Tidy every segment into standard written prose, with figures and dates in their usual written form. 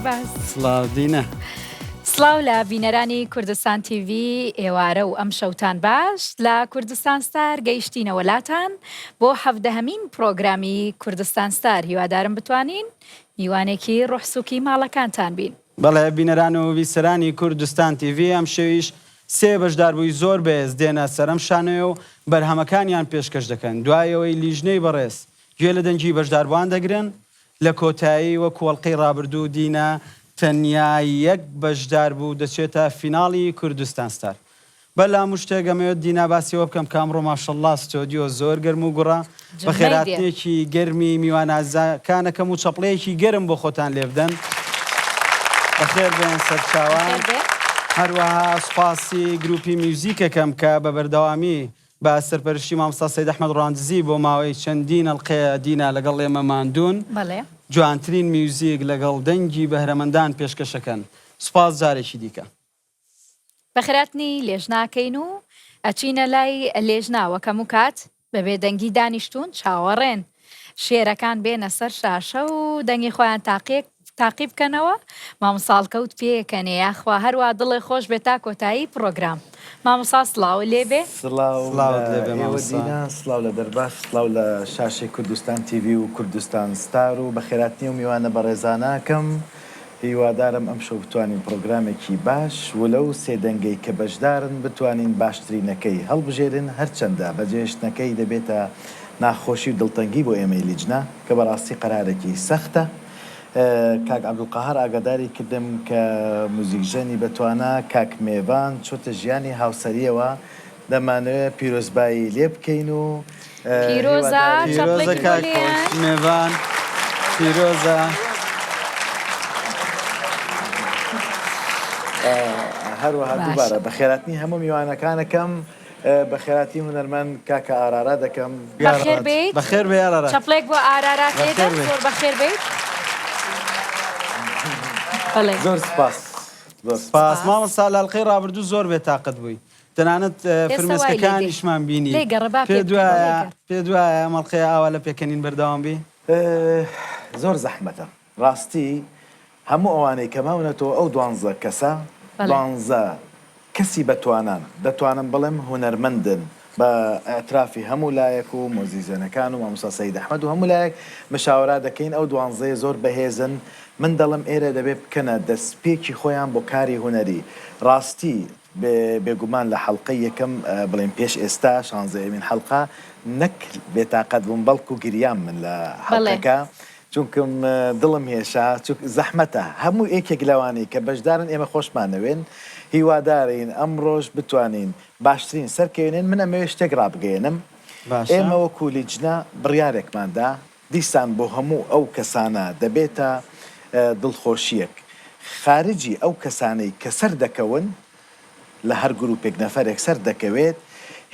دەرباز. سڵاو دینا. سڵاو لە بینەرانی کوردستان تیڤی ئێوارە و ئەم شەوتان باش لە کوردستان ستار گەیشتینەوە لاتان بۆ حەڤدەهەمین پڕۆگرامی کوردستان ستار هیوادارم بتوانین میوانێکی ڕۆحسوکی ماڵەکانتان بین. بەڵێ بینەران و بیسەرانی کوردستان تیڤی ئەمشەویش سێ بەشداربووی زۆر بەهێز دێنە سەر ئەم شانۆیە و بەرهەمەکانیان پێشکەش دەکەن دوای ئەوەی لیژنەی بەڕێز گوێ لە دەنگی بەشداربووان دەگرن لە کۆتایی وەکو ئەڵقەی ڕابردوو دینا تەنیا یەک بەشداربوو دەچێتە فیناڵی کوردستان ستار. بەر لە هەموو شتێک ئەمەوێت دینا باسی ئەوە بکەم کە ئەمڕۆ ماشەڵڵا ستۆدیۆ زۆر گەرم و گوڕە، بەخێرهاتنێکی گەرمی میوان ئازیزەکانەکەم و چەپڵەیەکی گەرم بۆ خۆتان لێبدەن. بەخێر بێن سەرچاوان. هەروەها سوپاسی گروپی میوزیکەکەم کە بە بەردەوامی بە سەرپەرشتی مامۆستا سەید ئەحمەد ڕواندزی بۆ ماوەی چەندین ئەڵقەیە دینا لەگەڵ ئێمە ماندوون. جوانترین میوزیک لەگەڵ دەنگی بەهرەمەندان پێشکەشەکەن. سوپاس جارێکی دیکە. بەخێراتنی لێژنە ئەکەین و ئەچینە لای لێژنە وەک هەموو کات بە بێدەنگی دانیشتوون چاوەڕێن شێرەکان بێنە سەر شاشە و دەنگی خۆیان تاقیەک تاقی بکەنەوە مامۆستا هەڵکەوت پێکەنێ یاخوا هەروا دڵێ خۆش بێ تا کۆتایی پڕۆگرام مامۆستا سڵاوت لێ بێ. سڵاو سڵاوت لە لێ بێ ئێوە مامۆستا. دینا، سڵاو لە دەرباز، سڵاو لە شاشەی کوردستان تیڤی و کوردستان ستار و بەخێراتنی ئەو میوانە بەڕێزانە ئەکەم. هیوادارم ئەمشەو بتوانین پڕۆگرامێکی باش ولەو سێ دەنگەی کە بەشدارن بتوانین باشترینەکەی هەڵبژێرن هەرچەندە بەجێهێشتنەکەی دەبێتە ناخۆشی و دڵتەنگی بۆ ئێمەی لیجنە کە بەڕاستی قەرارێکی سەختە کاک عەبدولقەهار ئاگاداری کردم کە موزیکژەنی بەتوانا کاک مێڤان چۆتە ژیانی هاوسەریەوە دەمانەوێت پیرۆزبایی لێ بکەین و پیرۆزە هیوادارین. پیرۆزە چەپڵێکی بۆ کاک لێیەن. مێڤان پیرۆزە. هەروەها باشە. دووبارە بەخێراتنی هەموو میوانەکانەکەم بەخێراتی هونەرمەند کاکە ئارارا دەکەم. بەخێر بێیت. بەخێر بێی ئارارا. چەپڵێک بۆ ئارارات بەخێر لێدەن بێی. زۆر بەخێر بێیت. بەڵێ. زۆر سپاس زۆر سپاس سپاس. مامۆستا لە ئەڵقەی ڕابردوو زۆر بێتاقەت بووی تەنانەت ئێستا وای لێ دێ. فرمێسکەکانیشمان بینی. لێگەڕێ با پێ پێت بکەنێ وایە لێگەڕ. پێت وایە ئەم ئەڵقەیە ئاوا لە پێکەنین بەردەوام بی؟ زۆر زەحمەتە ڕاستی هەموو ئەوانەی کە ماونەتەوە ئەو دوانزە کەسە بەڵێ. دوانزە کەسی بەتوانان دەتوانم بڵێم هونەرمەندن بە ئیعترافی هەموو لایەک و مۆزیزێنەکان و مامۆستا سەید ئەحمەد و هەموو لایەک مشاوەرا دەکەین ئەو دوانزەیە زۆر بەهێزن من دەڵێم ئێرە دەبێ بکەنە دەسپێکی خۆیان بۆ کاری هونەری ڕاستی بێگومان لە حەڵقەی یەکەم بڵێین پێش ئێستا شانزەیەمین حەڵقە نەک بێتاقەت بووم بەڵکو گریام من لە حەڵقەکە چونکم دڵم هێشا چونک زەحمەتە هەموو یەکێک لەوانەی کە بەشدارن ئێمە خۆشمانەوێن هیوادارین ئەمڕۆش بتوانین باشترین سەرکەوێنێن من ئەمەوێ شتێک ڕابگەیەنم باشە. ئێمە وەکو لیجنە بڕیارێکمان دا دیسان بۆ هەموو ئەو کەسانە دەبێتە دڵخۆشییەک خارجی ئەو کەسانەی کە سەردەکەون لە هەر گروپێک نەفەرێک سەردەکەوێت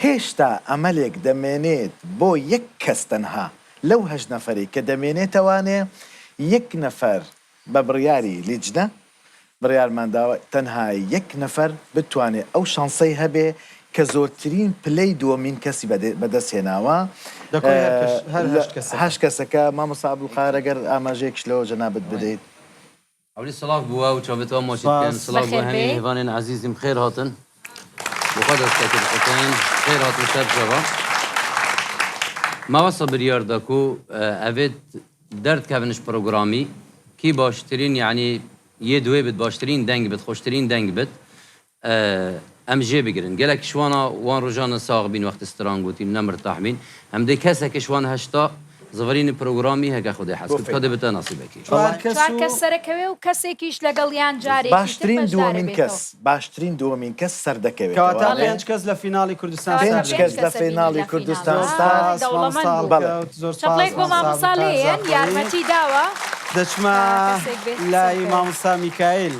هێشتا ئەمەلێک دەمێنێت بۆ یەک کەس تەنها لەو هەشت نەفەرەی کە دەمێنێتەوانێ یەک نەفەر بە بڕیاری لیجنە بڕیارمان داوە تەنها یەک نەفەر بتوانێ ئەو شانسەی هەبێ کە زۆرترین پلەی دووەمین کەسی بەدەست هێناوە لە کۆی هەر کەس هەر هەشت کەسەکە. هەشت کەسەکە مامۆستا عەبدولقاهر ئەگەر ئاماژەیەکیش لەوە جەنابت بدەیت. ئەولی سڵاڤ بووە و چاڤێ تەوا ماچی دکەن سپاس. سڵاڤ بۆ بەخێر هەمی بێی. مێهڤانێن عەزیزیم خێر هاتن بۆ خوا دەستەکێ بقوتێن خێر هاتن سەر چاڤا ماوەسا بریار دا کو ئەڤێت دەرد کەڤنش پرۆگرامی کی باشترین یەعنی یێ دوێ بت باشترین دەنگ بت خۆشترین دەنگ بت ئەم ژێ بگرن گەلەک شوانە وان ڕۆژانە ساغ بین وەخت ستران گوتین نە مرتاح بین ئەم دێ کەسەکش وان هەشتا زڤرین پرۆگرامی هەکە خودێ حەز کرد کا دێ بتە ناسیبەکی. چوار کەس چوار و. کەس سەرەکەوێ و کەسێکیش لەگەڵیان جارێکی تر باشترین بەشدارە دووەمین بێتەوە. کەس باشترین دووەمین کەس سەردەکەوێتەوە. کەواتە بەڵێ. پێنج کەس لە فیناڵی کوردستان کەواتە ستار پێنج پێنج کەس لە کەسە بینی فیناڵی لە کوردستان فیناڵ. ستار. ئای سپاس دەوڵەمەند مامۆستا بوو. بەڵێ. هەڵکەوت زۆر سپاس چەپڵێک بۆ مامۆستا مامۆستا عەبدولقادر لێیەن زاخۆیی. یارمەتی داوە دەچمە تا کەسێک بێت لای سەرکەوێت. مامۆستا میکایل.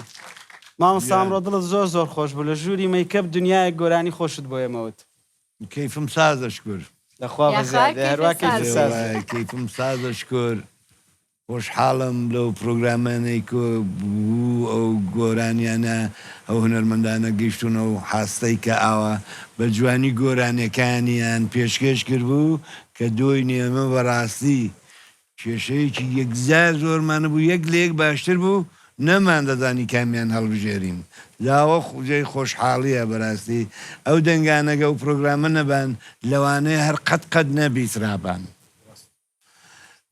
مامۆستا گیان. ئەمڕۆ دڵت زۆر زۆر خۆش بوو لە ژووری مەیکەپ دنیایەک گۆرانی خۆشت بۆ ئێمە وت. کەیفم سازە شکور. لەخوا یاخوا بەزیاد بێ کەیفت هەروا کەیفت ساز بێ. ساز بێ. وەڵای کەیفم سازە شکور خۆشحاڵم لەو پرۆگرامانەی کە بوو ئەو گۆرانیانە ئەو هونەرمەندانە گەیشتوون ئەو حاستەی کە ئاوا بە جوانی گۆرانیەکانیان پێشکێش کردبوو کە دۆی نێمە بەڕاستی کێشەیەکی یەکجار زۆرمان نەبوو یەک لە یەک باشتر بوو. نەماندەزانی کامیان هەڵبژێرین جا ئەوە جێی خۆشحاڵیە بەراستی ئەو دەنگانە گە ئەو پرۆگرامە نەبان لەوانەیە هەر قەت قەت نەبیسرابان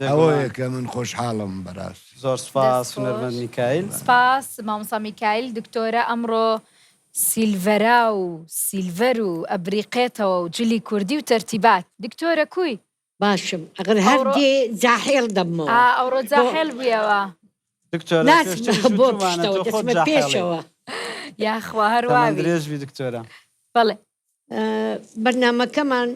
ئەوەیە کە من خۆشحاڵم بەراستی. زۆر سوپاس دەست خۆش. هونەرمەند میکایل. سپاس مامۆستا میکایل دکتۆرە ئەمڕۆ سیلڤەرا و سیلڤەر و ئەبریقێتەوە و جلی کوردی و تەرتیبات دکتۆرە کوی؟ باشم ئەگەر هەر ئەوڕۆ دێ جاحێڵ دەبمەوە ئا ئەوڕۆ بۆ جاحێل بوویەوە. دکتۆرە ناچمە پێشتریش بۆ وتومانە پشتەوە تۆ خۆت دەچمە جاحێڵی. پێشەوە. یاخوا هەر تەمەن وابی. درێژ بی دکتۆرە. بەڵێ. بەرنامەکەمان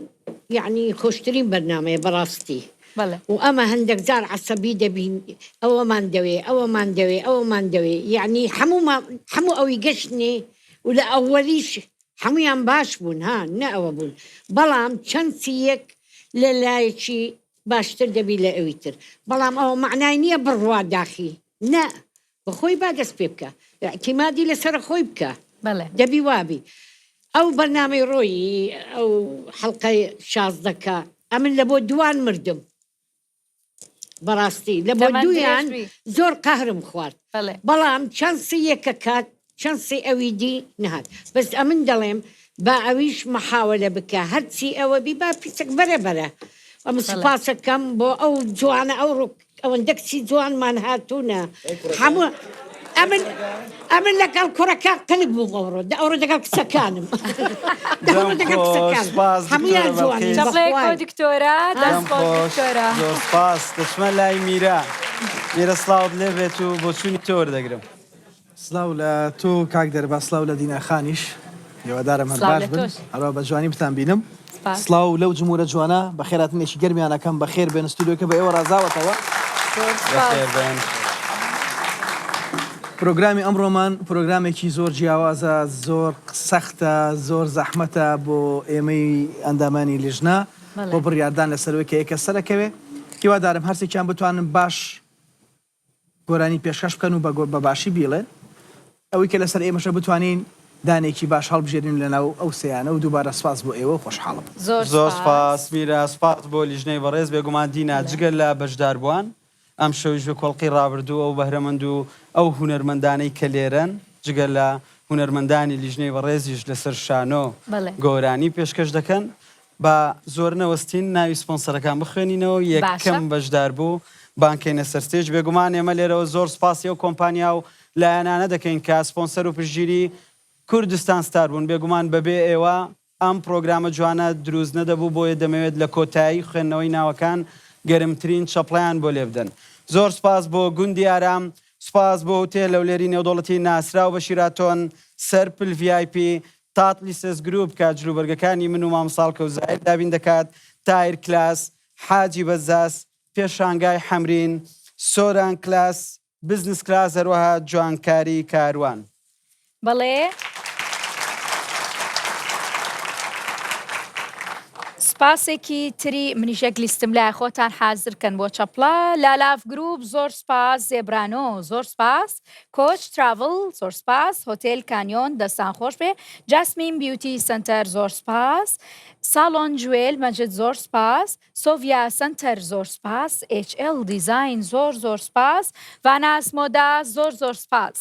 یەعنی خۆشترین بەرنامەیە بەڕاستی بەڵێ. و ئەمە هەندەک جار عەسەبی دەبین ئەوەمان دەوێ ئەوەمان دەوێ ئەوەمان دەوێ یەعنی هەموومان هەموو ئەوی گەشتنێ و لە ئەوەلیش هەموویان باش بوون ها نە ئەوە بوون بەڵام چەنسی یەک لە لایەکی باشتر دەبی لە ئەوی تر بەڵام ئەوە مەعنای نییە بڕوا داخی نە بەخۆی با دەست پێ بکا ئیعتیمادی لەسەر خۆی بکا بەڵێ. دەبی وابی ئەو بەرنامەی ڕۆیی ئەو حەڵقەی 16 کە ئەمن لە بۆ دووان مردم بەڕاستی لە بۆ تەمەن درێژ دوویان بی. زۆر قەهرم خوارد بەڵێ. بەڵام چەنسی یەکە کات چەنسی ئەوی دی نەهات بەس ئەمن دەڵێم با ئەویش مەحاوەلە بکا هەرچی ئەوە بی با پیچەک بەرە بەرە ئەمن بەڵێ. سوپاسەکەم بۆ ئەو جوانە ئەو ڕوو ئەوەندە کچی جوانمان هاتوونە هەموو ئەمن ئەمن لەگەڵ کوڕەکان قلب بووم ئەوڕۆ دە ئەوڕۆ دەگەڵ کچەکانم دە دەم ئەوڕۆ دەگەڵ خۆش کچەکانم سپاس هەموویان دکتۆرە جوانن بەڵقیس. چەپڵەیەک بۆ بەخوای دکتۆرە ها دەست دەم خۆش خۆش دکتۆرە. زۆر سپاس دەچمە لای میرا میرە سڵاوت لێ بێت و بۆچوونی تۆ وەردەگرم. سڵاو لە تۆ کاک دەرباز سڵاو لە دینا خانیش هیوادارم هەر سڵاو باش لە بن تۆش. هەروا بە جوانی بتان بینم سپاس. سڵاو لەو جمورە جوانە بەخێراتنێکی گەرمیان ئەکەم بەخێر بێن ستودیۆکە بە ئێوە ڕازاوەتەوە. زۆر سپاس. بەخێر بێن. پرۆگرامی ئەمڕۆمان پرۆگرامێکی زۆر جیاوازە زۆر سەختە زۆر زەحمەتە بۆ ئێمەی ئەندامانی لیژنە بەڵێ. بۆ بڕیاردان لەسەرەوەی کە یەکە سەرەکەوێ هیوادارم هەرسێکیان بتوانن باش گۆرانی پێشکەش بکەن و بە باشی بیڵێن، ئەوەی کە لەسەر ئێمەشە بتوانین دانێکی باش هەڵبژێرین لەناو ئەو سێیانە و دووبارە سوپاس بۆ ئێوە و خۆشحاڵم. زۆر زۆر سوپاس. سوپاس میرا، سوپاس بۆ لیژنەی بەڕێز، بێگومان دینا جگە لە بەشداربووان ئەمشەویش وەک هەڵقەی ڕابردوو ئەو بەهرەمەند و ئەو هونەرمەندانەی کە لێرەن جگە لە هونەرمەندانی لیژنەی بەڕێزیش لەسەر شانۆ بەڵێ. گۆرانی پێشکەش دەکەن. با زۆر نەوەستین ناوی سپۆنسەرەکان بخوێنینەوە باشە. یەکەم بەشداربوو بانکەینە سەر stage بێگومان ئێمە لێرەوە زۆر سوپاسی ئەو کۆمپانیا و لایەنانە دەکەین کە سپۆنسەر و پشتگیری کوردستان ستار بوون بێگومان بەبێ ئێوە ئەم پرۆگرامە جوانە دروست نەدەبوو بۆیە دەمەوێت لە کۆتایی خوێندنەوەی ناوەکان گەرمترین چەپڵەیان بۆ لێبدەن زۆر سوپاس بۆ گوندی ئارام سوپاس بۆ هوتێل هەولێری نێودەوڵەتی ناسراو بە شیراتۆن سەرپل VIP تاتلیسس گروپ کە جلوبەرگەکانی من و مامۆستا هەڵکەوت زاهیر دابین دەکات، تاهیر کلاس، حاجی بەزاز، پێشانگای حەمرین، سۆران کلاس، بزنس کلاس هەروەها جوانکاری کاروان. بەڵێ سپاسێکی تری منیش یەک لیستم لای خۆتان حازر کەن بۆ چەپڵە لالاف گروپ زۆر سپاس زێبرانۆ زۆر سپاس کۆچ تراڤڵ زۆر سپاس هۆتێل کانیۆن دەستان خۆش بێ جاسمین بیوتی سەنتەر زۆر سپاس ساڵۆن جوێل مەجد زۆر سپاس سۆڤیا سەنتەر زۆر سپاس ئێچ ئێڵ دیزاین زۆر زۆر سپاس ڤاناس مۆدا زۆر زۆر سپاس.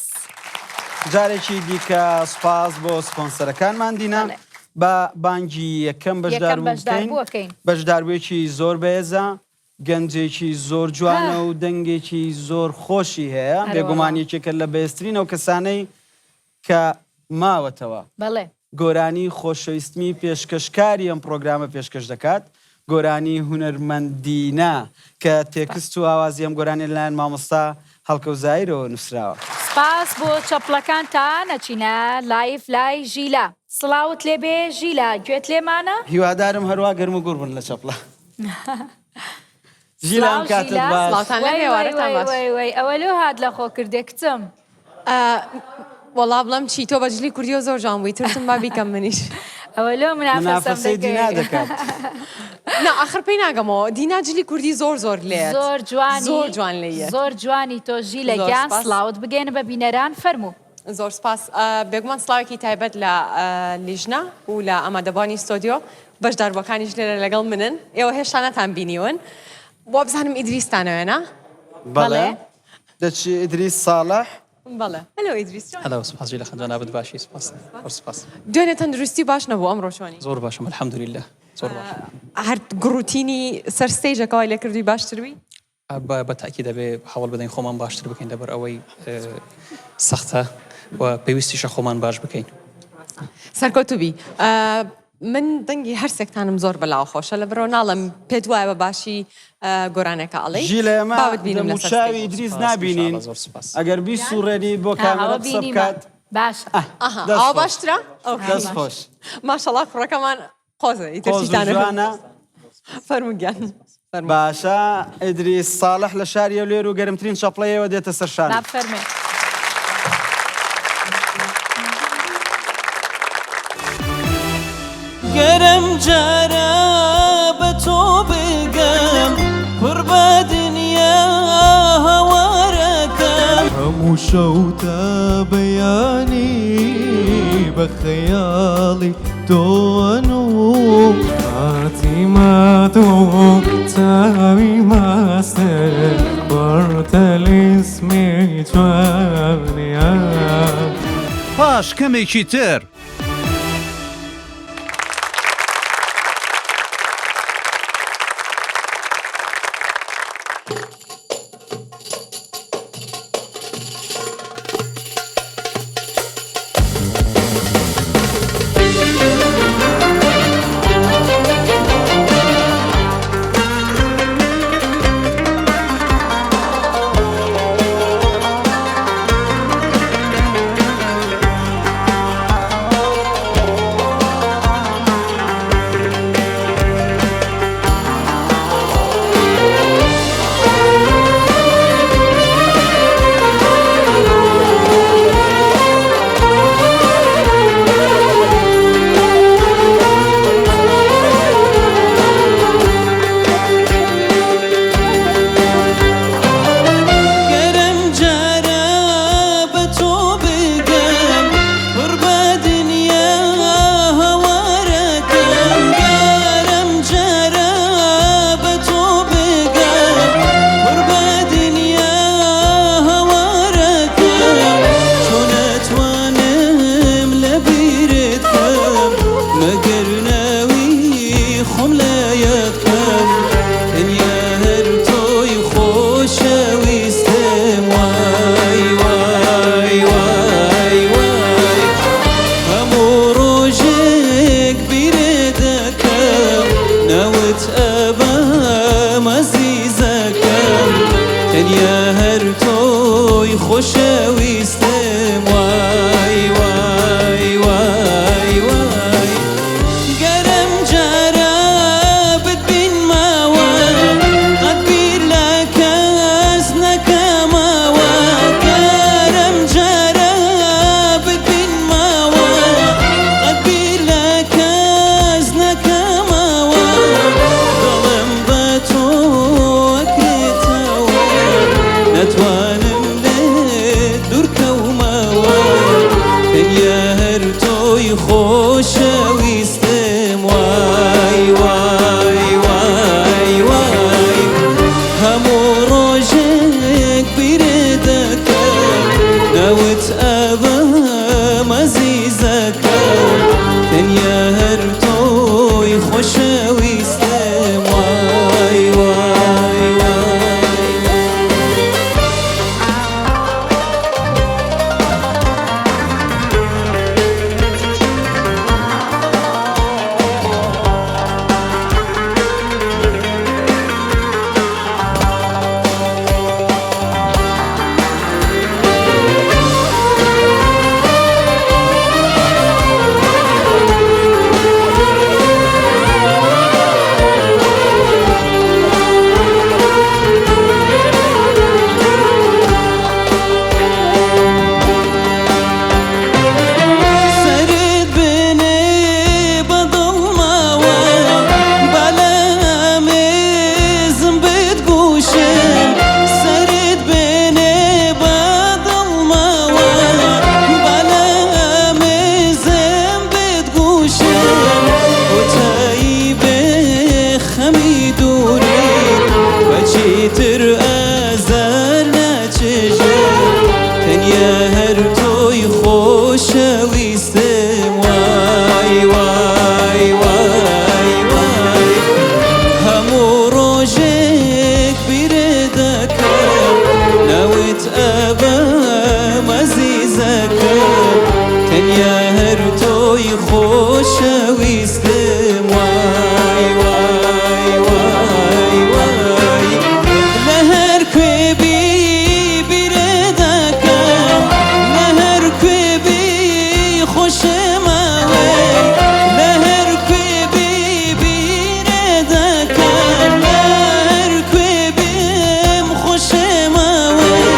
جارێکی دیکە سوپاس بۆ سپۆنسەرەکانمان دینا بەڵێ. با بانگی یەکەم یەکەم بەشداربوو بکەین بەشداربووەکەین. بەشداربوویەکی زۆر بەهێزە گەنجێکی زۆر جوانە و دەنگێکی زۆر خۆشی هەیە، بێگومان یەکێکە لە بەهێزترین ئەو کەسانەی کە ماوەتەوە. بەڵێ. گۆرانی خۆشەویستمی پێشکەشکاری ئەم پڕۆگرامە پێشکەش دەکات، گۆرانی هونەرمەند دینا کە تێکست و ئاوازی ئەم گۆرانیە لەلایەن مامۆستا هەڵکەوت زاهیرەوە نووسراوە. سپاس بۆ چەپڵەکانتان ئەچینە live لای ژیلا. سڵاوت لێبێ ژیلا گوێت لێمانە؟ هیوادارم هەروا گەرم و گوڕ بن لە چەپڵە. ژیلا ئەم سڵاو کاتت ژیلا. باش. سڵاوتان لێ وەی بێ وەی وارەتان وەی باش. وەی وەی ئەوە لۆ هات لە خۆ کردێ کچم. وەڵا بڵێم چی تۆ بە جلی کوردیەوە زۆر جوان بووی ترسم با بیکەم منیش. ئەوە لۆ منافەسەم منافەسەی دینا دەکەی. دەکات. نا ئاخر پێی ناگەمەوە دینا جلی کوردی زۆر زۆر لێیەت زۆر جوانی زۆر جوان لێیەت. زۆر جوانی تۆ ژیلە زۆر گیان سپاس. سڵاوت بگەیەنە بە بینەران فەرموو. زۆر سپاس بێگومان سڵاوێکی تایبەت لە لیژنە و لە ئامادەبوانی ستۆدیۆ بەشداربووەکانیش لێرە لەگەڵ منن ئێوە هێشتا نەتان بینیون وابزانم ئیدریستانەوێ نا؟ بەڵێ دەچی ئیدریس ساڵح. بەڵێ هەلۆ ئیدریس چۆنی؟ هەلۆ سوپاس جیلە خان جەنابت باشی سوپاس زۆر سوپاس. دوێنێ تەندروستی باش نەبوو ئەمڕۆ چۆنی؟ زۆر باشم الحمدللە زۆر باشم. هەر گڕوتینی سەر stage ەکە وای لێکردووی باشتر بی؟ بە تاکید دەبێ هەوڵ بدەین خۆمان باشتر بکەین لەبەر ئەوەی سەختە و پێویستیشە خۆمان باش بکەین. سەرکەوتوو بی. من دەنگی هەرسێکتانم زۆر بەلاوە خۆشە لەبەرئەوە ناڵێم پێت وایە بە باشی گۆرانێکە ئەڵێی ژیلە ئێمە باوت بینم لەسەر دەموچاوی stage. ئیدریس سپاس نابینین ئینشاڵڵا زۆر سپاس. ئەگەر بیسوڕێنی بۆ ئا کامێرە ئەوە قسە بینیمان بکات باشە. ئاه ئەها دەست ئەوە خۆش باشترە؟ okay دەست باش خۆش ماشەڵا کوڕەکەمان قۆزە ئیتر قۆز و چیتانە جوانە. فەرموو گیان فەرموو. باشە ئیدریس ساڵح لە شاری هەولێر و گەرمترین چەپڵەی ئێوە دێتە سەر با شانم. بفەرمێ. گەرم جارە بە تۆ بگەم پڕ بە دنیا هاوارەکەم. هەموو شەو تا بەیانی بە خەیاڵی تۆ ئەنووم. فاتیمە تۆ چاوی ماستت پڕ تەلیسمی جوانیە. پاش کەمێکی تر. گەرم جارە بە تۆ بگەم پڕ بە دنیا هاوارەکەم گەرم جارە بە تۆ بگەم پڕ بە دنیا هاوارەکەم چۆن ئەتوانم لە بیرت کەم مەگەر ناوی خۆم لە یاد کەم تەنیا هەر تۆی خۆشەویستم وای وای وای وای هەموو ڕۆژێک بیرت دەکەم ناوت ئەبەم ئەزیزەکەم تەنیا هەر تۆی خۆشەویستم وای وای وای وای گەرم جارە بتبینمەوە قەت بیر لە کەس نەکەمەوە گەرم جارە بتبینمەوە قەت بیر لە کەس نەکەمەوە دڵم بە تۆ ئەکرێتەوە ناتوانم لێت دوورکەومەوە تەنیا هەر تۆی خۆشەویستم وای وای وای وای هەموو ڕۆژێک بیرت دەکەم ناوت ئەبەم ئەزیزەکەم تەنیا هەر تۆی خۆشەویستم وای وای وای. خۆشەویستم وای وای وای وای هەموو ڕۆژێک بیرت دەکەم ناوت ئەبەم ئەزیزەکەم تەنیا هەر تۆی خۆشەویستم وای وای وای وای لە هەر کوێ بی بیرت دەکەم لە هەر کوێ بی خۆشمەوێی لە هەر کوێ بی بیرت دەکەم لە هەر کوێ بم خۆشمەوێی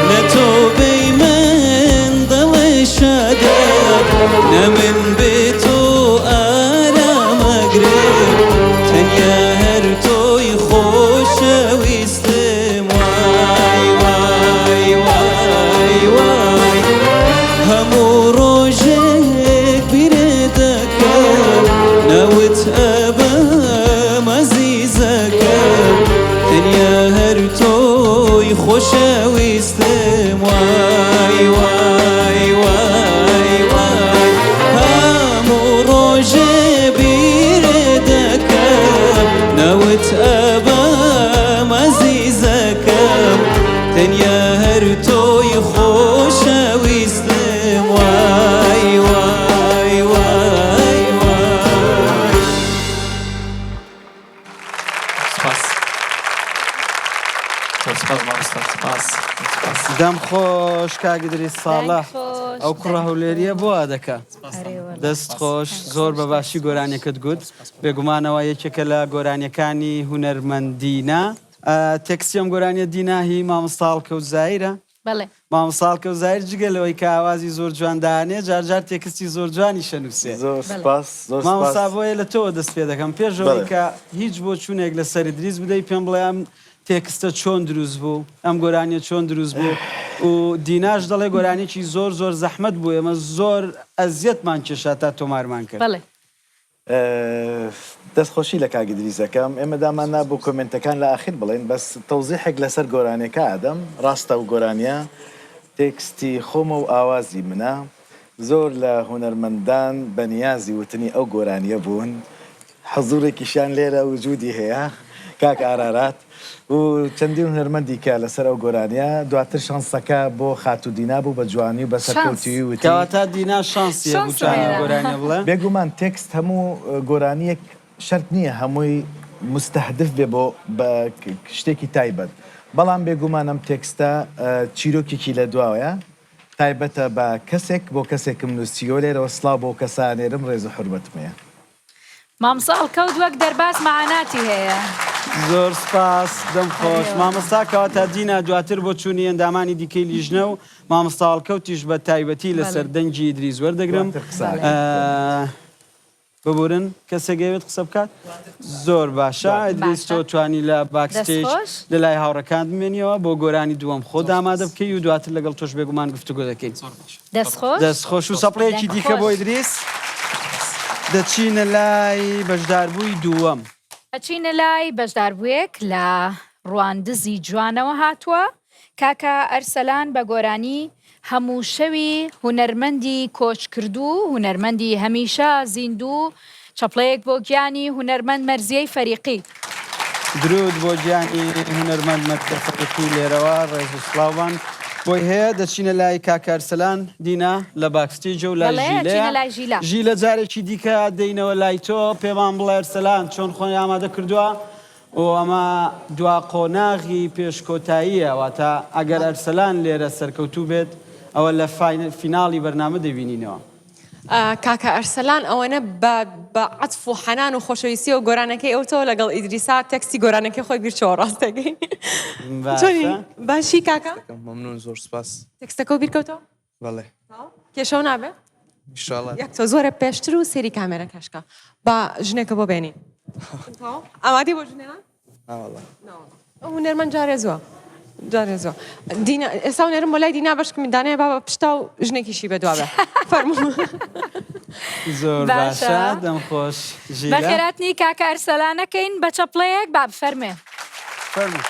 لە تۆ بێی من دڵێ شادە نە من بێ تۆ ئارام ئەگرم تەنیا هەر تۆی خۆشەویستم وای وای وای وای هەموو ڕۆژێک بیرت دەکەم ناوت ئەبەم ئەزیزەکەم تەنیا هەر تۆی خۆشەویستم وای وای وای وای هەموو ڕۆژێ بیرت دەکەم ناوت ئەبەم ئەزیزەکەم تەنیا هەر تۆی خۆشەویستم وای وای وای وای. سپاس زۆر سپاس مامۆستا سپاس سپاس. دەم خۆش کاک ئیدریس ساڵح دەنگ خۆش، ئەو کوڕە دەنگ هەولێریە خۆش. بۆ وا دەکا. ئەرێ وەڵا. دەست خۆش زۆر بە باشی گۆرانیەکەت گوت بێگومانەوە یەکێکە لە گۆرانیەکانی هونەرمەند دینا تێکستی ئەم گۆرانیە دینا هی مامۆستا هەڵکەوت زایرە بەڵێ. مامۆستا هەڵکەوت زاهیر جگە لەوەی کە ئاوازی زۆر جوان دائەنێ جار جار تێکستی زۆر جوانیش ئەنووسێ. زۆر سوپاس زۆر سوپاس. مامۆستا بۆیە لە تۆوە دەست پێ دەکەم پێش ئەوەی بەڵێ. کە هیچ بۆچوونێک لەسەر ئیدریس بدەی پێم بڵێ ئەم تێکستە چۆن دروست بوو ئەم گۆرانیە چۆن دروست بوو و دیناش دەڵێ گۆرانیەکی زۆر زۆر زەحمەت بوو ئێمە زۆر ئەزیەتمان کێشا تا تۆمارمان کرد. بەڵێ. دەست خۆشی لە کاک ئیدریس ئەکەم ئێمە دامان نابوو کۆمێنتەکان لە ئاخیر بڵێین بەس تەوزیحێک لەسەر گۆرانیەکە ئەدەم ڕاستە ئەو گۆرانیە تێکستی خۆمە و ئاوازی منە زۆر لە هونەرمەندان بە نیازی وتنی ئەو گۆرانیە بوون حزورێکیشیان لێرە وجودی هەیە کاک ئارارات و چەندین هونەرمەندی کە لەسەر ئەو گۆرانیە دواتر شانسەکە بۆ خاتوو دینا بوو بە جوانی و بە سەرکەوتویی وتی. کەواتە دینا شانسی هەبوو توانی ئەو گۆرانیە بڵێ. بێگومان تێکست هەموو گۆرانیەک شەرت نیە هەمووی موستەهدف بێ بۆ بە شتێکی تایبەت بەڵام بێگومان ئەم تێکستە چیرۆکێکی لە دواوەیە تایبەتە بە کەسێک بۆ کەسێکم نووسیوە لێرەوە سڵاو بۆ کەسە ئەنێرم ڕێز و حورمەتم هەیە. مامۆستا هەڵکەوت وەک دەرباز مەعاناتی هەیە. زۆر سپاس دەم خۆش مامۆستا کەواتە دینا دواتر بۆ چوونی ئەندامانی دیکەی لیژنە و مامۆستا هەڵکەوتیش بە تایبەتی لەسەر دەنگی ئیدریس وەردەگرم ببورن کەسێک ئەیەوێت قسە بکات زۆر باشە ئیدریس تۆ توانی لە backstage لە لای هاوڕەکان بمێنیەوە بۆ گۆرانی دووەم خۆت ئامادە بکەی و دواتر لەگەڵ تۆش بێگومان گفتوگۆ دەکەین. دەست خۆش. دەست خۆش و سەپڵەیەکی دیکە بۆ ئیدریس. دەچینە لای بەشداربووی دووەم. ئەچینە لای بەشداربوویەک لە ڕواندزی جوانەوە هاتووە، کاکە ئەرسەلان بە گۆرانی هەموو شەوی هونەرمەندی کۆچکردوو، هونەرمەندی هەمیشە زیندوو، چەپڵەیەک بۆ گیانی هونەرمەند مەرزیەی فەریقی. دروود بۆ گیانی هونەرمەند مەرزیە فەریقی لێرەوە ڕێز و سڵاومان بۆی هەیە دەچینە لای کاکە ئەرسەلان دینا لە backstage ە و لای بەڵێ ژیلەیە ئەچینە لای ژیلە. ژیلە جارێکی دیکە دێینەوە لای تۆ پێمان بڵێ ئەرسەلان چۆن خۆی ئامادە کردووە و ئەمە دوا قۆناغی پێش کۆتاییە واتە ئەگەر ئەرسەلان لێرە سەرکەوتوو بێت ئەوە لە فیناڵی بەرنامە دەبینینەوە. کاکە ئەرسەلان ئەوەنە بە بە عەتف و حەنان و خۆشەویستیەوە گۆرانەکەی ئەوتەوە لەگەڵ ئیدریسا تێکستی گۆرانەکەی خۆی بیرچەوە ڕاستەکەی چۆنی باشی کاکە مەمنون زۆر سپاس تێکستەکەو بیرکەوتەوە بەڵێ کێشەو نابێ ئینشاڵڵا یەک تۆ زۆرە پێشتر و سێری کامێرەکەشکە با ژنێکە بۆ بێنین ئامادەی بۆ ژنێنان ناوەڵا. ئەو هونەرمەند جارێ زووە جارێ زووە دینا ئێستا هونەرم بۆ لای دینا بەشکم دانەیە بابە پشتا و ژنێکیشی بەدوا بێ فەرموو. زۆر باشە. باشە دەم خۆش ژیلە. بەخێراتنی کاکە ئەرسەلانەکەین بە چەپڵەیەک با بفەرمێ. فەرموو.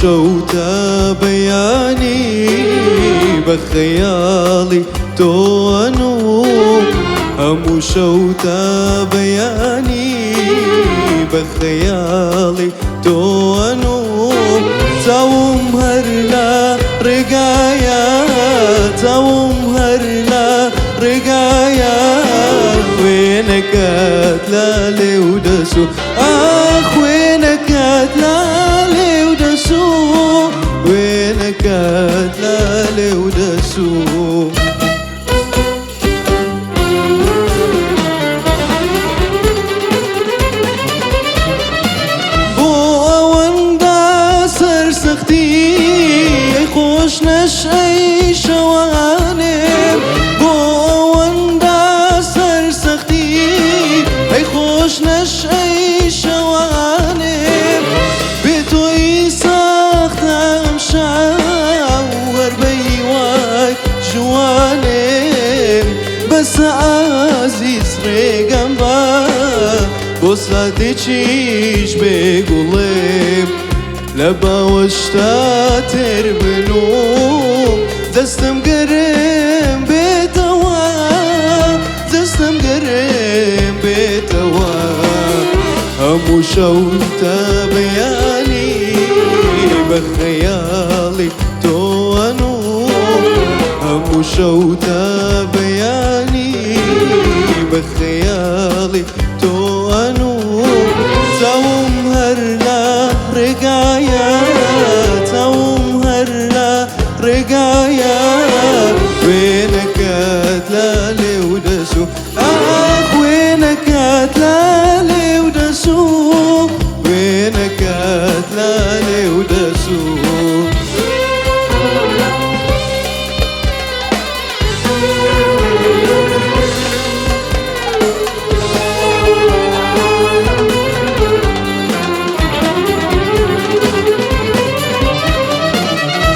شەو تا بەیانی بە خەیاڵی تۆ ئەنووم هەموو شەو تا بەیانی بە خەیاڵی تۆ ئەنووم چاوم هەر لە ڕێگایە چاوم هەر لە ڕێگایە وێنەکەت لە لێو دەسوو ئاخ وێنەکەت لە لێو دەسوو وێنەکەت لە لێو دەسوو. بۆ ئەوەندە سەرسەختی ئەی خۆش نەشئەی شەوانێم بۆ ئەوەندە سەرسەختی ئەی خۆش نەشئەی شەوانێم بێ تۆی سەختە ئەمشەو هەر بە هیوای ژوانێم بەسە ئازیز ڕێگەم بە بۆ ساتێکیش بێ گوڵێم لە باوەشتا تێر بنووم دەستم گەرم بێتەوە دەستم گەرم بێتەوە هەموو شەو تا بەیانی بە خەیاڵی تۆ ئەنووم هەموو شەو تا بەیانی بە خەیاڵی تۆ ئەنووم چاوم هەر لە ڕێگایە چاوم هەر لە ڕێگایە وێنەکەت لە لێو دەسوو ئاخ وێنەکەت لە لێو دەسوو وێنەکەت لە لێو دەسوو.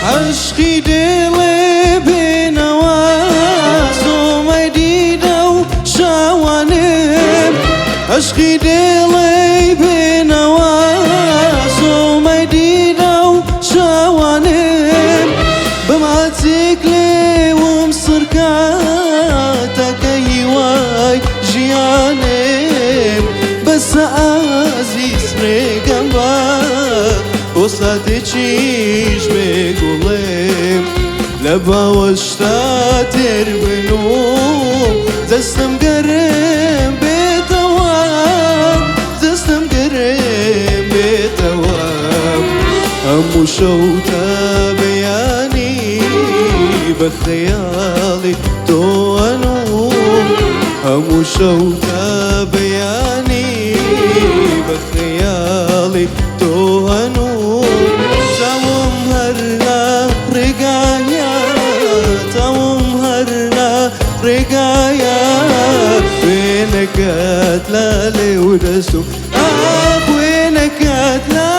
عەشقی دێڵێ بێنەوە سۆمەی دیدە و شاوانێم عەشقی دێڵێ بێنەوە سۆمەی دیدە و شاوانێم بە ماچێک لێوم سڕکە تاکە هیوای ژیانێم بەسە ئازیز ڕێگەم بە بۆ ساتێکیش بێ گوڵێم لە باوەشتا تێر بنووم دەستم گەرم بێتەوە دەستم گەرم بێتەوە هەموو شەو تا بەیانی بە خەیاڵی تۆ ئەنووم هەموو شەو تا بەیانی بە خەیاڵی تۆ ئەنووم چاوم هەر لە ڕێگایە چاوم هەر لە ڕێگایە وێنەکەت لە لێو دەسوو ئاخ وێنەکەت لە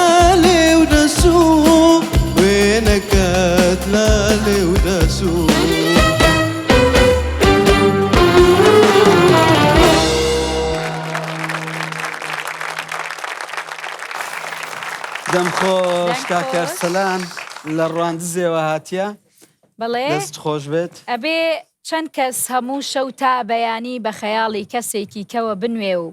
لێو دەسوو وێنەکەت لە لێو دەسوو. دەم خۆش دەنگ کاک خۆش. ئەرسەلان لە ڕواندزێوە هاتیە بەڵێ دەست خۆش بێت. ئەبێ چەند کەس هەموو شەو تا بەیانی بە خەیاڵی کەسێکی کەوە بنوێ و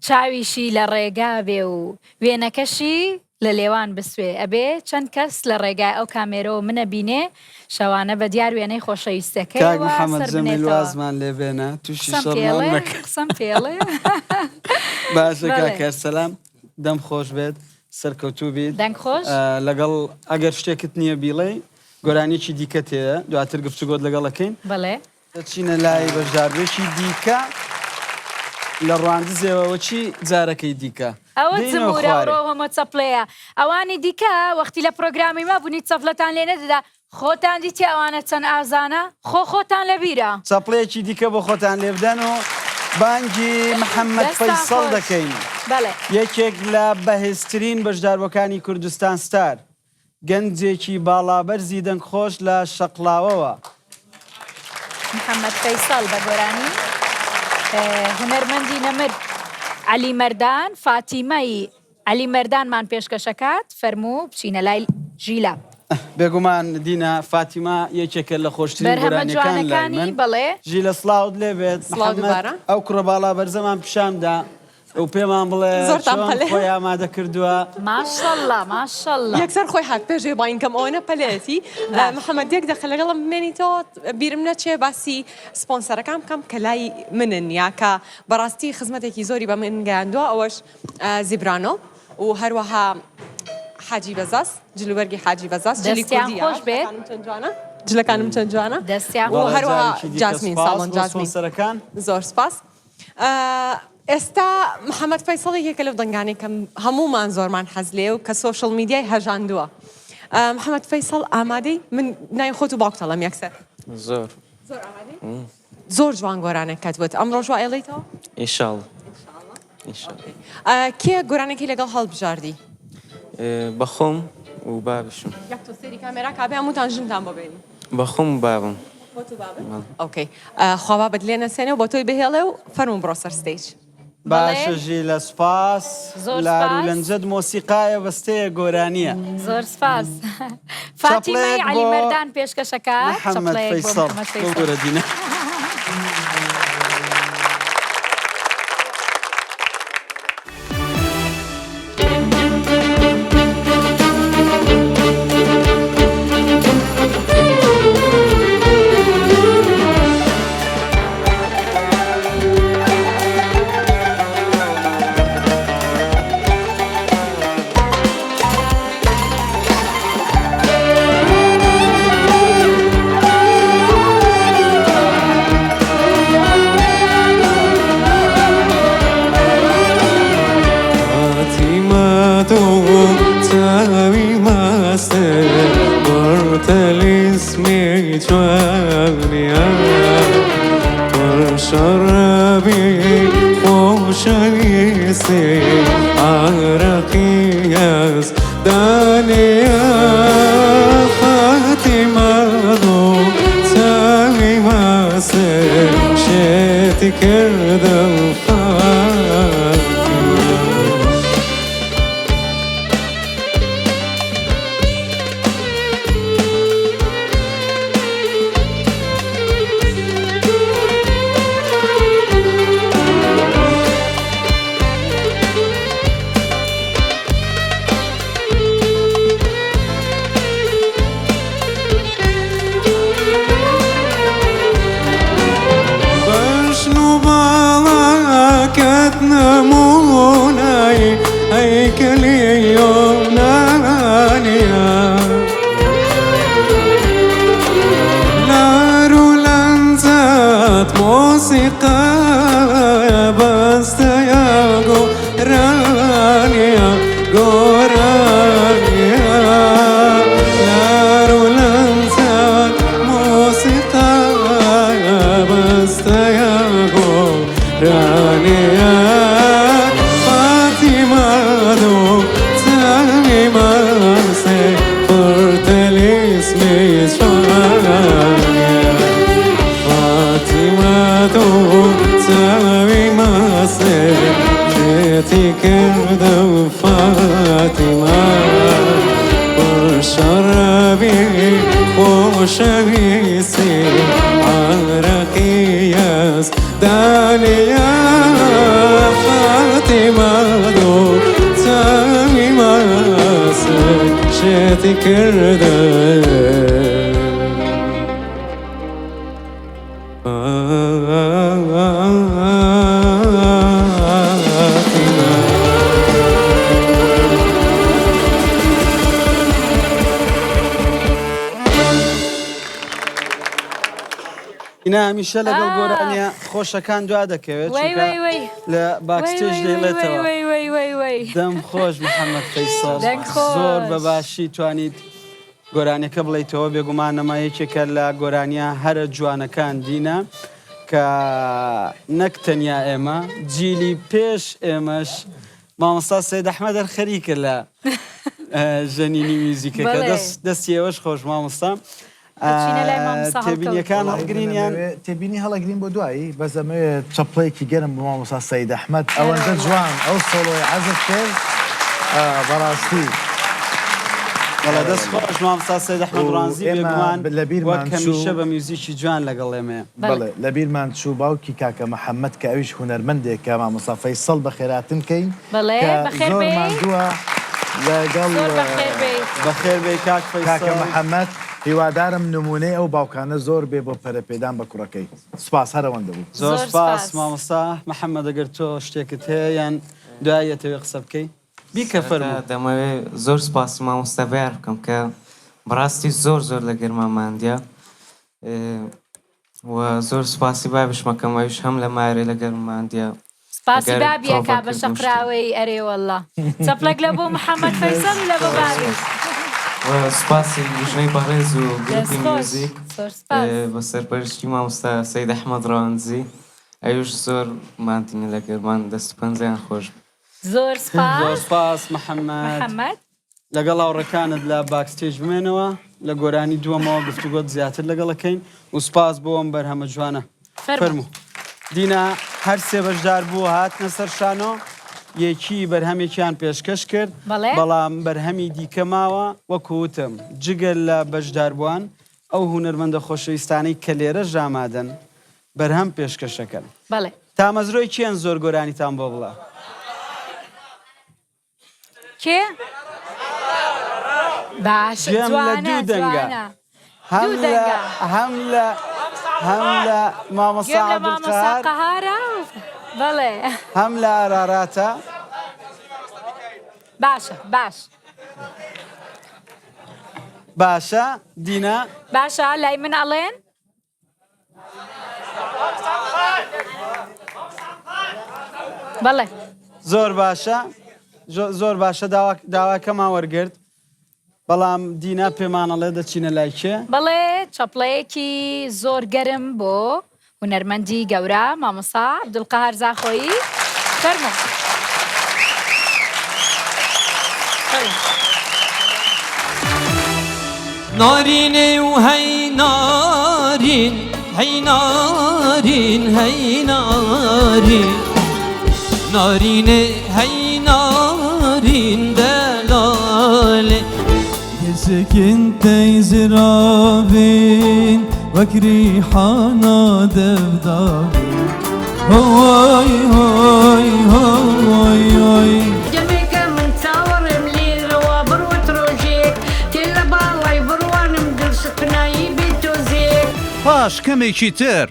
چاویشی لە ڕێگا بێ و وێنەکەشی لە لێوان بسوێ ئەبێ چەند کەس لە ڕێگای ئەو کامێرەوە منە بینێ شەوانە بە دیار وێنەی کاک خۆشەویستەکەیەوە محەمەد سەر جەمیل بنێتەوە. وازمان لێ بێنە تووشی قسەم شەڕمان پێڵێ مەکە. قسەم پێڵێ باشە بەڵێ. کاک ئەرسەلان دەم خۆش بێت سەرکەوتوو بیت. دەنگ خۆش. لەگەڵ ئەگەر شتێکت نییە بیڵێی گۆرانیەکی دیکەت هەیە دواتر گفتوگۆت لەگەڵ ئەکەین. بەڵێ. دەچینە لای بەشداربووێکی دیکە لە ڕواندزێوە وەچی جارەکەی دیکە ئەوە دێینەوە جمورە خوارێ. ئەوڕۆ هەمۆ چەپڵەیە ئەوانی دیکە وەختی لە پرۆگرامی ما بوون هیچ چەپڵەتان لێ نەدەدا خۆتان دیتی ئەوانە چەند ئازانە خۆ خۆتان لەبیرە. چەپڵەیەکی دیکە بۆ خۆتان لێبدەن و بانگی محەمەد دەستان فەیسەڵ خۆش. دەکەین بەڵێ. یەکێک لە بەهێزترین بەشداربووەکانی کوردستان ستار گەنجێکی باڵابەرزی دەنگخۆش لە شەقڵاوەوە. محەمەد فەیسەڵ بە گۆرانی هونەرمەندی نەمر عەلی مەردان فاتیمەی عەلی مەردانمان پێشکەشەکات، فەرموو بچینە لای. ژیلا. بێگومان دینا فاتیمە یەکێکە لە خۆشترین بەرهەمە گۆرانیەکان لای جوانەکانی من. بەڵێ. ژیلە سڵاوت لێ بێت. سڵاو محەمەد دووبارە. ئەو کوڕە باڵا بەرزەمان پیشان دا و پێمان بڵێ زۆرتان چۆن پەلەیە. خۆی ئامادە کردووە. ماشەڵا ماشەڵا. یەکسەر خۆی هات پێش ئەوەی بانگ کەم ئەوەنە پەلەیەتی. باش. محەمەد یەک دەقە لەگەڵم بمێنیتەوە بیرم نەچێ باسی سپۆنسەرەکان بکەم کە لای منن یا کە بەڕاستی خزمەتێکی زۆری بە من گەیاندووە ئەوەش زیبرانۆ و هەروەها حاجی بەزاز جلوبەرگی حاجی بەزاز جلی دەستیان کوردیە خۆش بێت. جلەکانم چەند جوانە جلەکانم چەند جوانە دەستیان و خۆش هەروەها جارێکی دیکە جاسمین سوپاس ساڵۆن بۆ جاسمین سپۆنسەرەکان. زۆر سپاس ئێستا محەممەد فەیسەڵ یەکێکە لەو دەنگانەی کە هەموومان زۆرمان حەز لێیە و کە سۆشڵ میدیای هەژاندووە محەممەد فەیسەڵ ئامادەی من ناوی خۆت و باوکت ئەڵێم یەکسەر زۆر زۆر ئامادەی زۆر جوان گۆرانەکەت وت ئەمڕۆش وا ئەیڵێیتەوە ئینشاڵڵا ئینشاڵڵا کێ گۆرانەکەی لەگەڵ هەڵبژاردی؟ بەخۆم و بابیشم. یەک تۆ سەیری کامێرا کا بێ هەمووتان ژنتان بۆ بێنی. بەخۆم و بابم. خۆت و بابت؟ okay خوا بابت لێ نەسێنێ و بۆ تۆی بهێڵێ و فەرموو بڕۆ سەر stage. باشە ژیلە سوپاس زۆر لار و سوپاس. لەنجەت مۆسیقایە بەستەیە گۆرانیە. زۆر سوپاس. فاتیمەی چەپڵەیەک عەلی بۆ مەردان پێشکەشەکات محەممەد چەپڵەیەک بۆ فەیسەڵ محەممەد فەیسەڵ. ببورە دینا. فاتیمە تۆ چاوی مەستێ پڕ تەلیسمی جوانیە پڕ شەرابی خۆشەویستی عارەقی یەزدانیە فاتیمە تۆ چاوی مەستێ شێتی کردم فاتیمە. بەژن و باڵاکەت نموونەی هەیکەلی یۆنانییە. لار و لەنجەت مۆسیقایە بەستەیە گۆرانییە گۆرانییە. لار و لەنجەت مۆسیقایە بەستەیە گۆرانییە. فاتیمە دوو چاوی مەستێ پڕ تەلیسمی جوانیە. فاتیمە دوو چاوی مەستێ شێتی کردم فاتیمە پڕ شەرابی خۆشەویستی عارەقی یەزدانیە. فاتیمە دوو چاوی مەستێ شێتی کردم. ئینا هەمیشە لەگەڵ ئاخ. گۆرانیە خۆشەکان دوا دەکەوێت وەی چونکە وەی وەی. لە وەی backstage وەی وەی وەی دەیڵێتەوە. وەی وەی وەی وەی. دەم خۆش محەممەد فەیسەڵ دەنگ زۆر بە خۆش. باشی توانیت گۆرانیەکە بڵێیتەوە بێگومان ئەمە یەکێکە لە گۆرانیە هەرە جوانەکان دینە کە نەک تەنیا ئێمە جیلی پێش ئێمەش مامۆستا سید ئەحمەد هەر خەریکە لە ژەنینی میوزیکەکە بەڵێ. دەستی ئێوەش خۆش مامۆستا ئەچینە لای مامۆستا هەڵکەوت. تێبینیەکان وەڵایی من هەڵگرین یان ئەمەوێ تێبینی هەڵەگرین بۆ دوایی بەس ئەمەوێ چەپڵەیەکی گەرم بۆ مامۆستا سەید ئەحمەد ئەوەندە جوان ئەو سۆڵۆی عەزف کرد بەڕاستی. بەڵێ دەست خۆش مامۆستا سەید ئەحمەد و ڕانزی ئێمە بێگومان لە بیرمان وەک هەمیشە چوو بە میوزیکی جوان لەگەڵ ئێمەیە. بەڵێ لە بیرمان چوو باوکی کاکە محەمەد کە ئەویش هونەرمەندێکە مامۆستا فەیسەڵ بەخێراتن کەین بەڵێ کە بەخێر زۆر بێی. ماندووە لەگەڵ زۆر بەخێر بێی. بەخێر بێی کاک کاکە فەیسەڵ. محەمەد هیوادارم نموونەی ئەو باوکانە زۆر بێ بۆ پەرەپێدان بە کوڕەکەی سوپاس هەر ئەوەندە بوو. زۆر زۆر سوپاس سوپاس. مامۆستا محەمەد ئەگەر تۆ شتێکت هەیە یان دوای ئەتەوێ قسە بکەی بیکە سەرەتا فەرموو. دەمەوێ زۆر سوپاسی مامۆستا بەیار بکەم کە بەڕاستی زۆر زۆر لە گەرما ماندیە و زۆر سوپاسی بابیشم ئەکەم ئەویش هەم لە مارێ لە گەرم ماندیە سپاسی لەگەر بابی ئەکا بە پرۆڤەکردن و شتی. شەقراوەی ئەرێ وەڵا چەپڵێک لە بۆ محەمەد فەیسەڵ و لە بۆ زۆر بابیش. سوپاس و سوپاسی لیژنەی بەڕێز و دەست گروپی خۆش میوزیک زۆر سپاس. بە سەرپەرشتی مامۆستا سەید ئەحمەد ڕەواندزی ئەویش زۆر ماندینە لە گەرمان دەست و پەنجەیان خۆش بێ. زۆر زۆر سپاس سپاس محەمەد. محەمەد. لەگەڵ هاوڕێکانت لە backstage بمێنەوە لە گۆرانی دووەمەوە گفتوگۆت زیاتر لەگەڵ ئەکەین و سپاس بۆ ئەم بەرهەمە جوانە. فەرموو. فەرموو. دینا هەر سێ بەشدار بوو هاتنە سەر شانۆ یەکی بەرهەمێکیان پێشکەش کرد بەڵێ. بەڵام بەرهەمی دیکە ماوە وەکو وتم جگە لە بەشداربووان ئەو هونەرمەندە خۆشەویستانەی کە لێرەش ئامادەن بەرهەم پێشکەشەکەن. بەڵێ. تامەزرۆی کێن زۆر گۆرانیتان بۆ بڵێ؟ کێ؟ باش گوێم لە جوانە دوو دەنگە جوانە هەم دوو لە دەنگە هەم لە هەم لە مامۆستا گوێم لە مامۆستا عەبدولقەهار قەهارە بەڵێ هەم لە ئاراراتە. باشە باش باشە دینا. باشە لای من ئەڵێن بەڵێ. زۆر باشە زۆر باشە داواکەمان وەرگرت بەڵام دینا پێمانەڵێ دەچینە لای کێ؟ بەڵێ چەپڵەیەکی زۆر گەرم بۆ هونەرمەندی گەورە مامۆستا عەبدولقەهار زاخۆیی فەرموو. نارینێ و هەی نارین هەی نارین هەی نارین نارینێ هەی نارین دەلالێ. دسکن تەی زراڤین وەک ریحانا دەڤداڤین هۆی هۆی هۆی هۆی. دەمێکە من چاوەڕێم لێرەوە بڕوت ڕۆژێک تێ لە باڵای بڕوانم دڵ سقنایی بێ تۆزێک. پاش کەمێکی تر.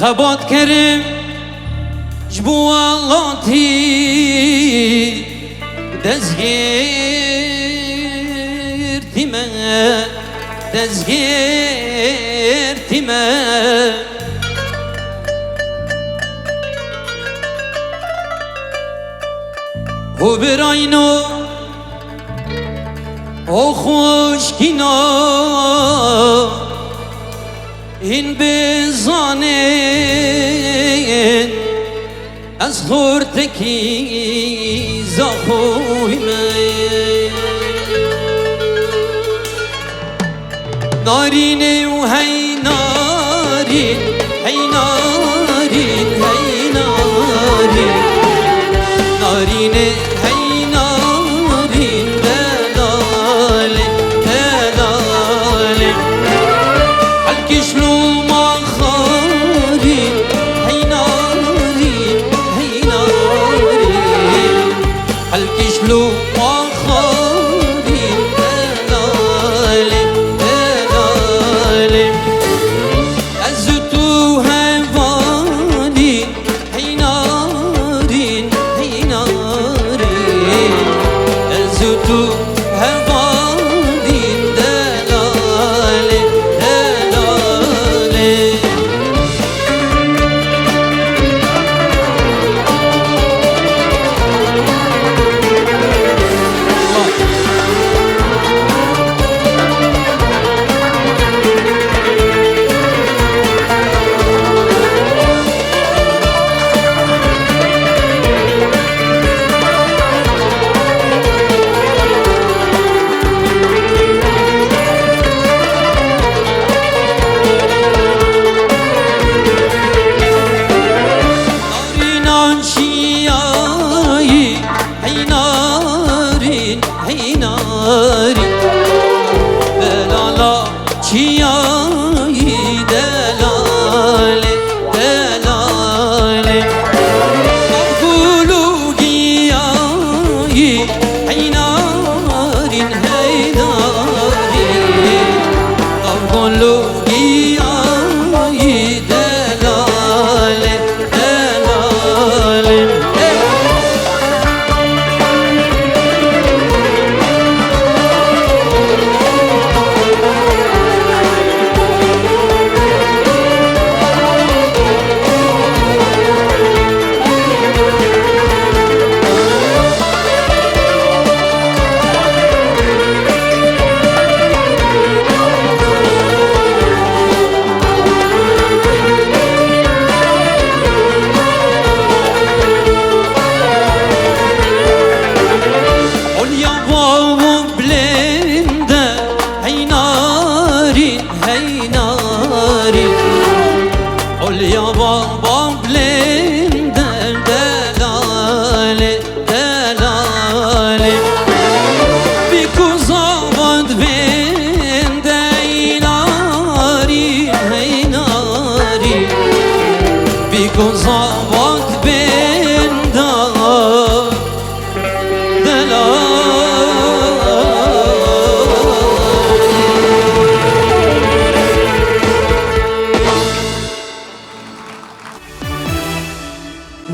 خەباتکەرم ji bo welatî destgirtî me destgirtî me Ho birayno ho xuşkîno هین بزانین از خورتکی زاخوی من نارین و هی نارین هی نارین هی نارین نارین هی نارین دلال دلال قول يا بابا بلند دلالي دلالي بكو زابد بين ديناري هي ناري بكو زابد بين دار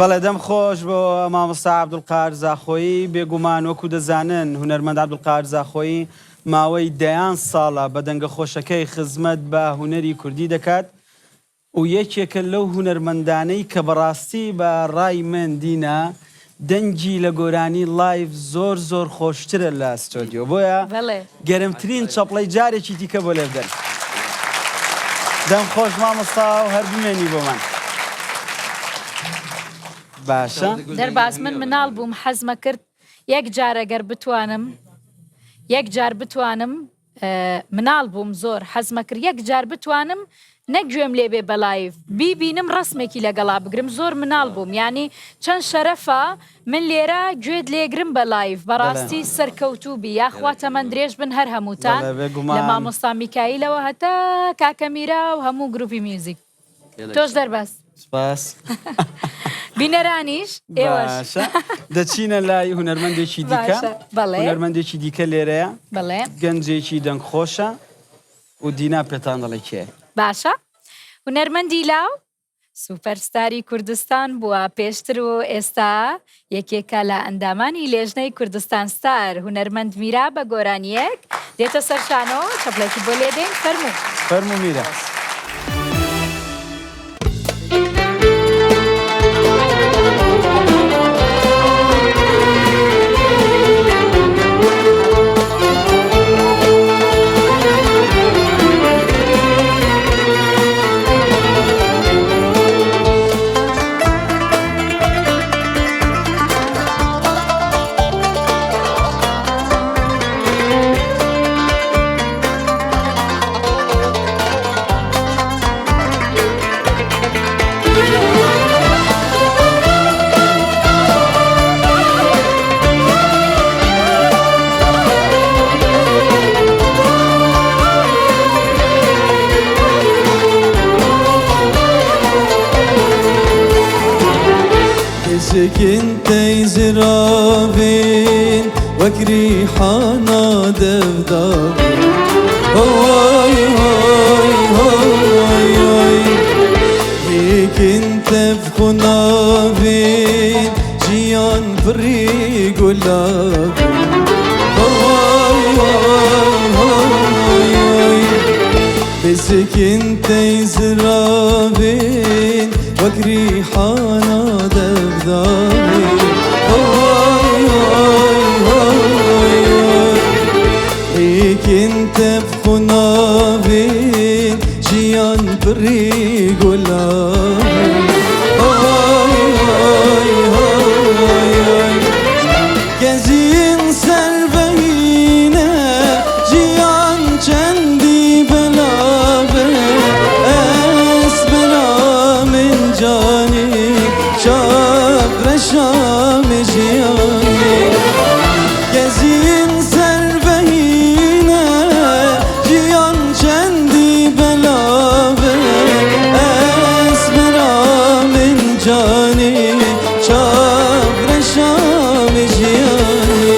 بەڵێ دەم خۆش بۆ مامۆستا عەبدولقاهر زاخۆیی، بێگومان وەکو دەزانن هونەرمەند عەبدولقاهر زاخۆیی ماوەی دەیان ساڵە بە دەنگە خۆشەکەی خزمەت بە هونەری کوردی دەکات و یەکێکە لەو هونەرمەندانەی کە بەڕاستی بە ڕای من دینا دەنگی لە گۆرانی live زۆر زۆر خۆشترە لە ستۆدیۆ بۆیە گەرمترین چەپڵەی جارێکی دیکە بۆ لێبدەن. دەم خۆش مامۆستا و هەر بمێنی بۆمان. باشە. دەرباز من مناڵ بووم حەزمە کرد یەک جار ئەگەر بتوانم یەک جار بتوانم مناڵ بووم زۆر حەزمە کرد یەک جار بتوانم نەک گوێم لێ بێ بە live بیبینم ڕەسمێکی لەگەڵا بگرم زۆر مناڵ بووم یانی چەند شەرەفە من لێرە گوێت لێگرم بە live بەڕاستی سەرکەوتوو بی یاخوا تەمەن درێژ بن هەر هەمووتان لە مامۆستا میکایلەوە هەتا کاکە میرا و هەموو گروپی میوزیک تۆش دەرباز. سپاس. بینەرانیش ئێوەش. باشە دەچینە لای هونەرمەندێکی دیکە. باشە بەڵێ. هونەرمەندێکی دیکە لێرەیە. بەڵێ. گەنجێکی دەنگخۆشە و دینا پێتان دەڵێ کێیە. باشە هونەرمەندی لاو سوپەر ستاری کوردستان بووە پێشتر و ئێستا یەکێکە لە ئەندامانی لێژنەی کوردستان ستار هونەرمەند میرا بە گۆرانییەک دێتە سەر شانۆ چەپڵێکی بۆ لێدەین فەرموو. فەرموو میرا. سكنتي زرابين وكريحانا دبدابين هاي هاي هاي هاي هيك انت بخنابين جيان بري قلابين هاي هاي هاي هاي بسك انت زرابين وكريحانا دبدابين هاي هاي هاي هاي هيك انت بخنابين جيان بري قلابين هاي هاي هاي هاي گەزین سەربەینە ژیان چەندی بەلاوە ئەسبرا من جانی چاپ ڕەشام ژیانی گەزین سەربەینە ژیان چەندی بەلاوە ئەسبرا من جانی چاپ ڕەشام ژیانی.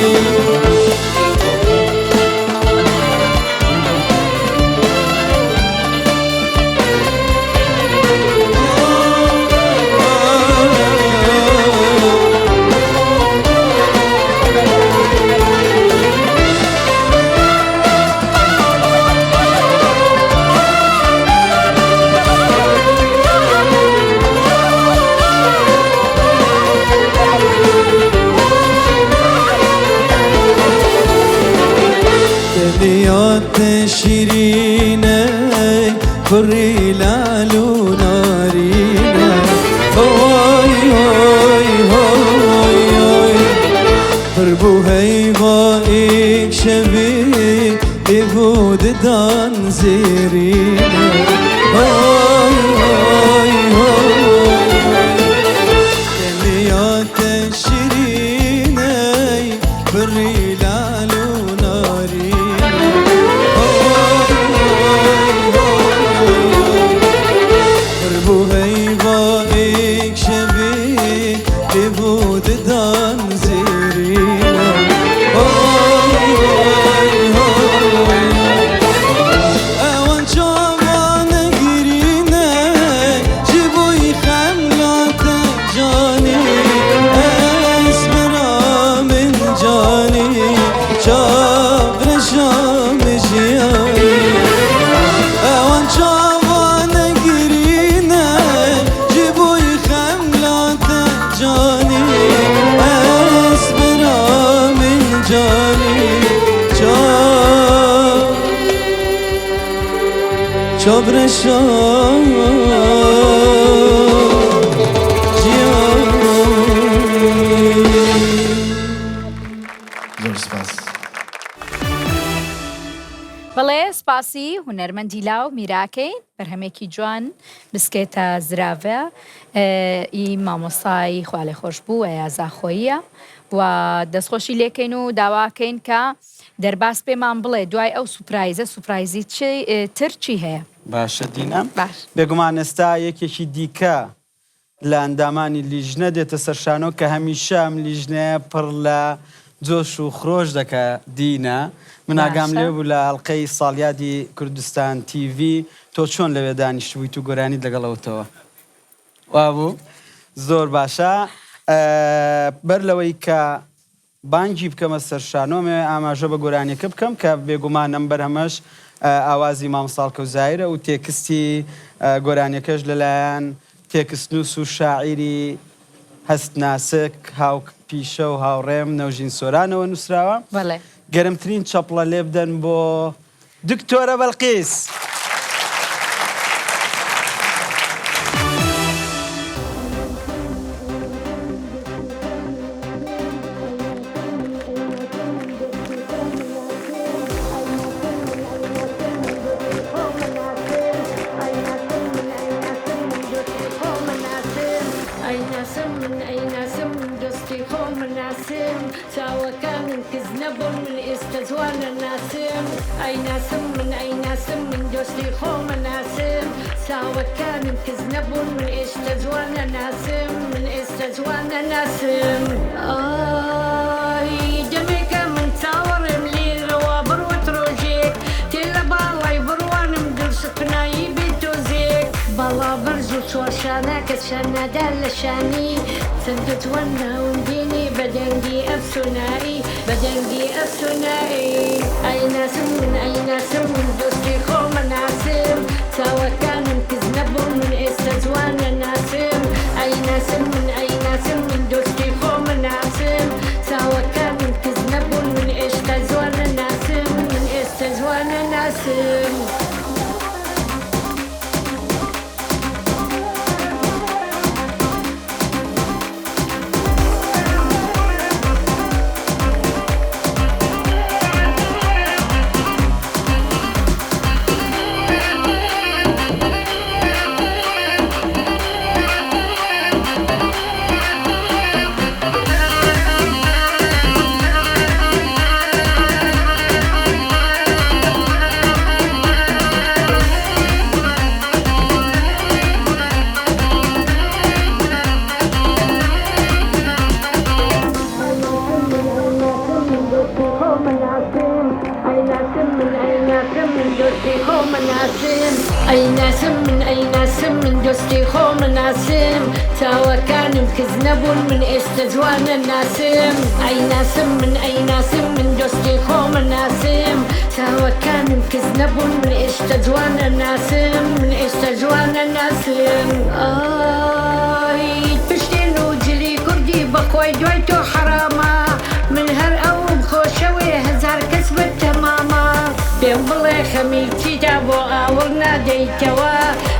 دنيات شيرينة فري لالو نارينا هاي هاي هاي هاي قربو هيبائك شبي يفود دان زيرينا هاي هاي. چاڤرەشا زۆر سپاس. بەڵێ سپاسی هونەرمەندی لاو میراکەین بەرهەمێکی جوان بسکێتە زراڤە ی مامۆستای خوالێخۆشبوو ئەیا زاخۆییە و دەستخۆشی لێکەین و داواکەین کە دەرباز پێمان بڵێ دوای ئەو سوپرایزە سوپرایزی تر چی هەیە؟ باشە دینا باش. بێگومان ئێستا یەکێکی دیکە لە ئەندامانی لیژنە دێتە سەر شانۆ کە هەمیشە ئەم لیژنەیە پڕ لە جۆش و خرۆش دەکا دینا من ئاگام باشە. لێ بوو لە ئەڵقەی ساڵیادی کوردستان تیڤی تۆ چۆن لەوێ دانیشتبوویت و گۆرانیت لەگەڵ ئەوتەوە وابوو زۆر باشە بەر لەوەی کە بانگی بکەمە سەر شانۆ ئەمەوێ ئاماژە بە گۆرانیەکە بکەم کە بێگومان ئەم بەرهەمەش ئاوازی مامۆستا هەڵکەوت زاهیرە و تێکستی گۆرانیەکەش لەلایەن تێکستنووس و شاعیری هەست ناسک هاو پیشە و هاوڕێم نەوژین سۆرانەوە نووسراوە. بەڵێ. گەرمترین چەپڵە لێبدەن بۆ دکتۆرە بەلقیس. چاوەکانم کز نەبوون من ئێستە جوان ئەناسم ئەیناسم من ئەیناسم من دۆستی خۆم ئەناسم چاوەکانم کز نەبوون من ئێستە جوان ئەناسم من ئێستە جوان ئەناسم ئای دەمێکە من چاوەڕێم لێرەوە بڕوت ڕۆژێک تێ لە باڵای بڕوانم دڵ سوکنایی بێ تۆزێک باڵا بەرز و چوارشانە کەس شان نادا لە شانی چەندە جوان ناوم دێنێ بە دەنگی ئەفسونایی بە دەنگی ئەفسونایی ئەیناسم من ئەیناسم من دۆستی خۆم ئەناسم چاوەکانم کز نەبوون من ئێستە جوان ئەناسم ئەیناسم من ئەیناسم من دۆستی خۆم ئەناسم چاوەکانم کز نەبوون من ئێشتا جوان ئەناسم من ئێستە جوان ئەناسم. ئەیناسم من ئەیناسم من دۆستی خۆم ئەناسم چاوەکانم کز نەبوون من ئێستە جوان ئەناسم ئەیناسم من ئەیناسم من دۆستی خۆم ئەناسم چاوەکانم کز نەبوون من ئێستە جوان ئەناسم من ئێستە جوان ئەناسم ئای پشتێن و جلی کوردی بەخوای دوای تۆ حەرامە من هەر ئەوم خۆشەوێ هەزار کەس بە تەمامە پێم بڵێ خەمی چیتە بۆ ئاوڕ نادەیتەوە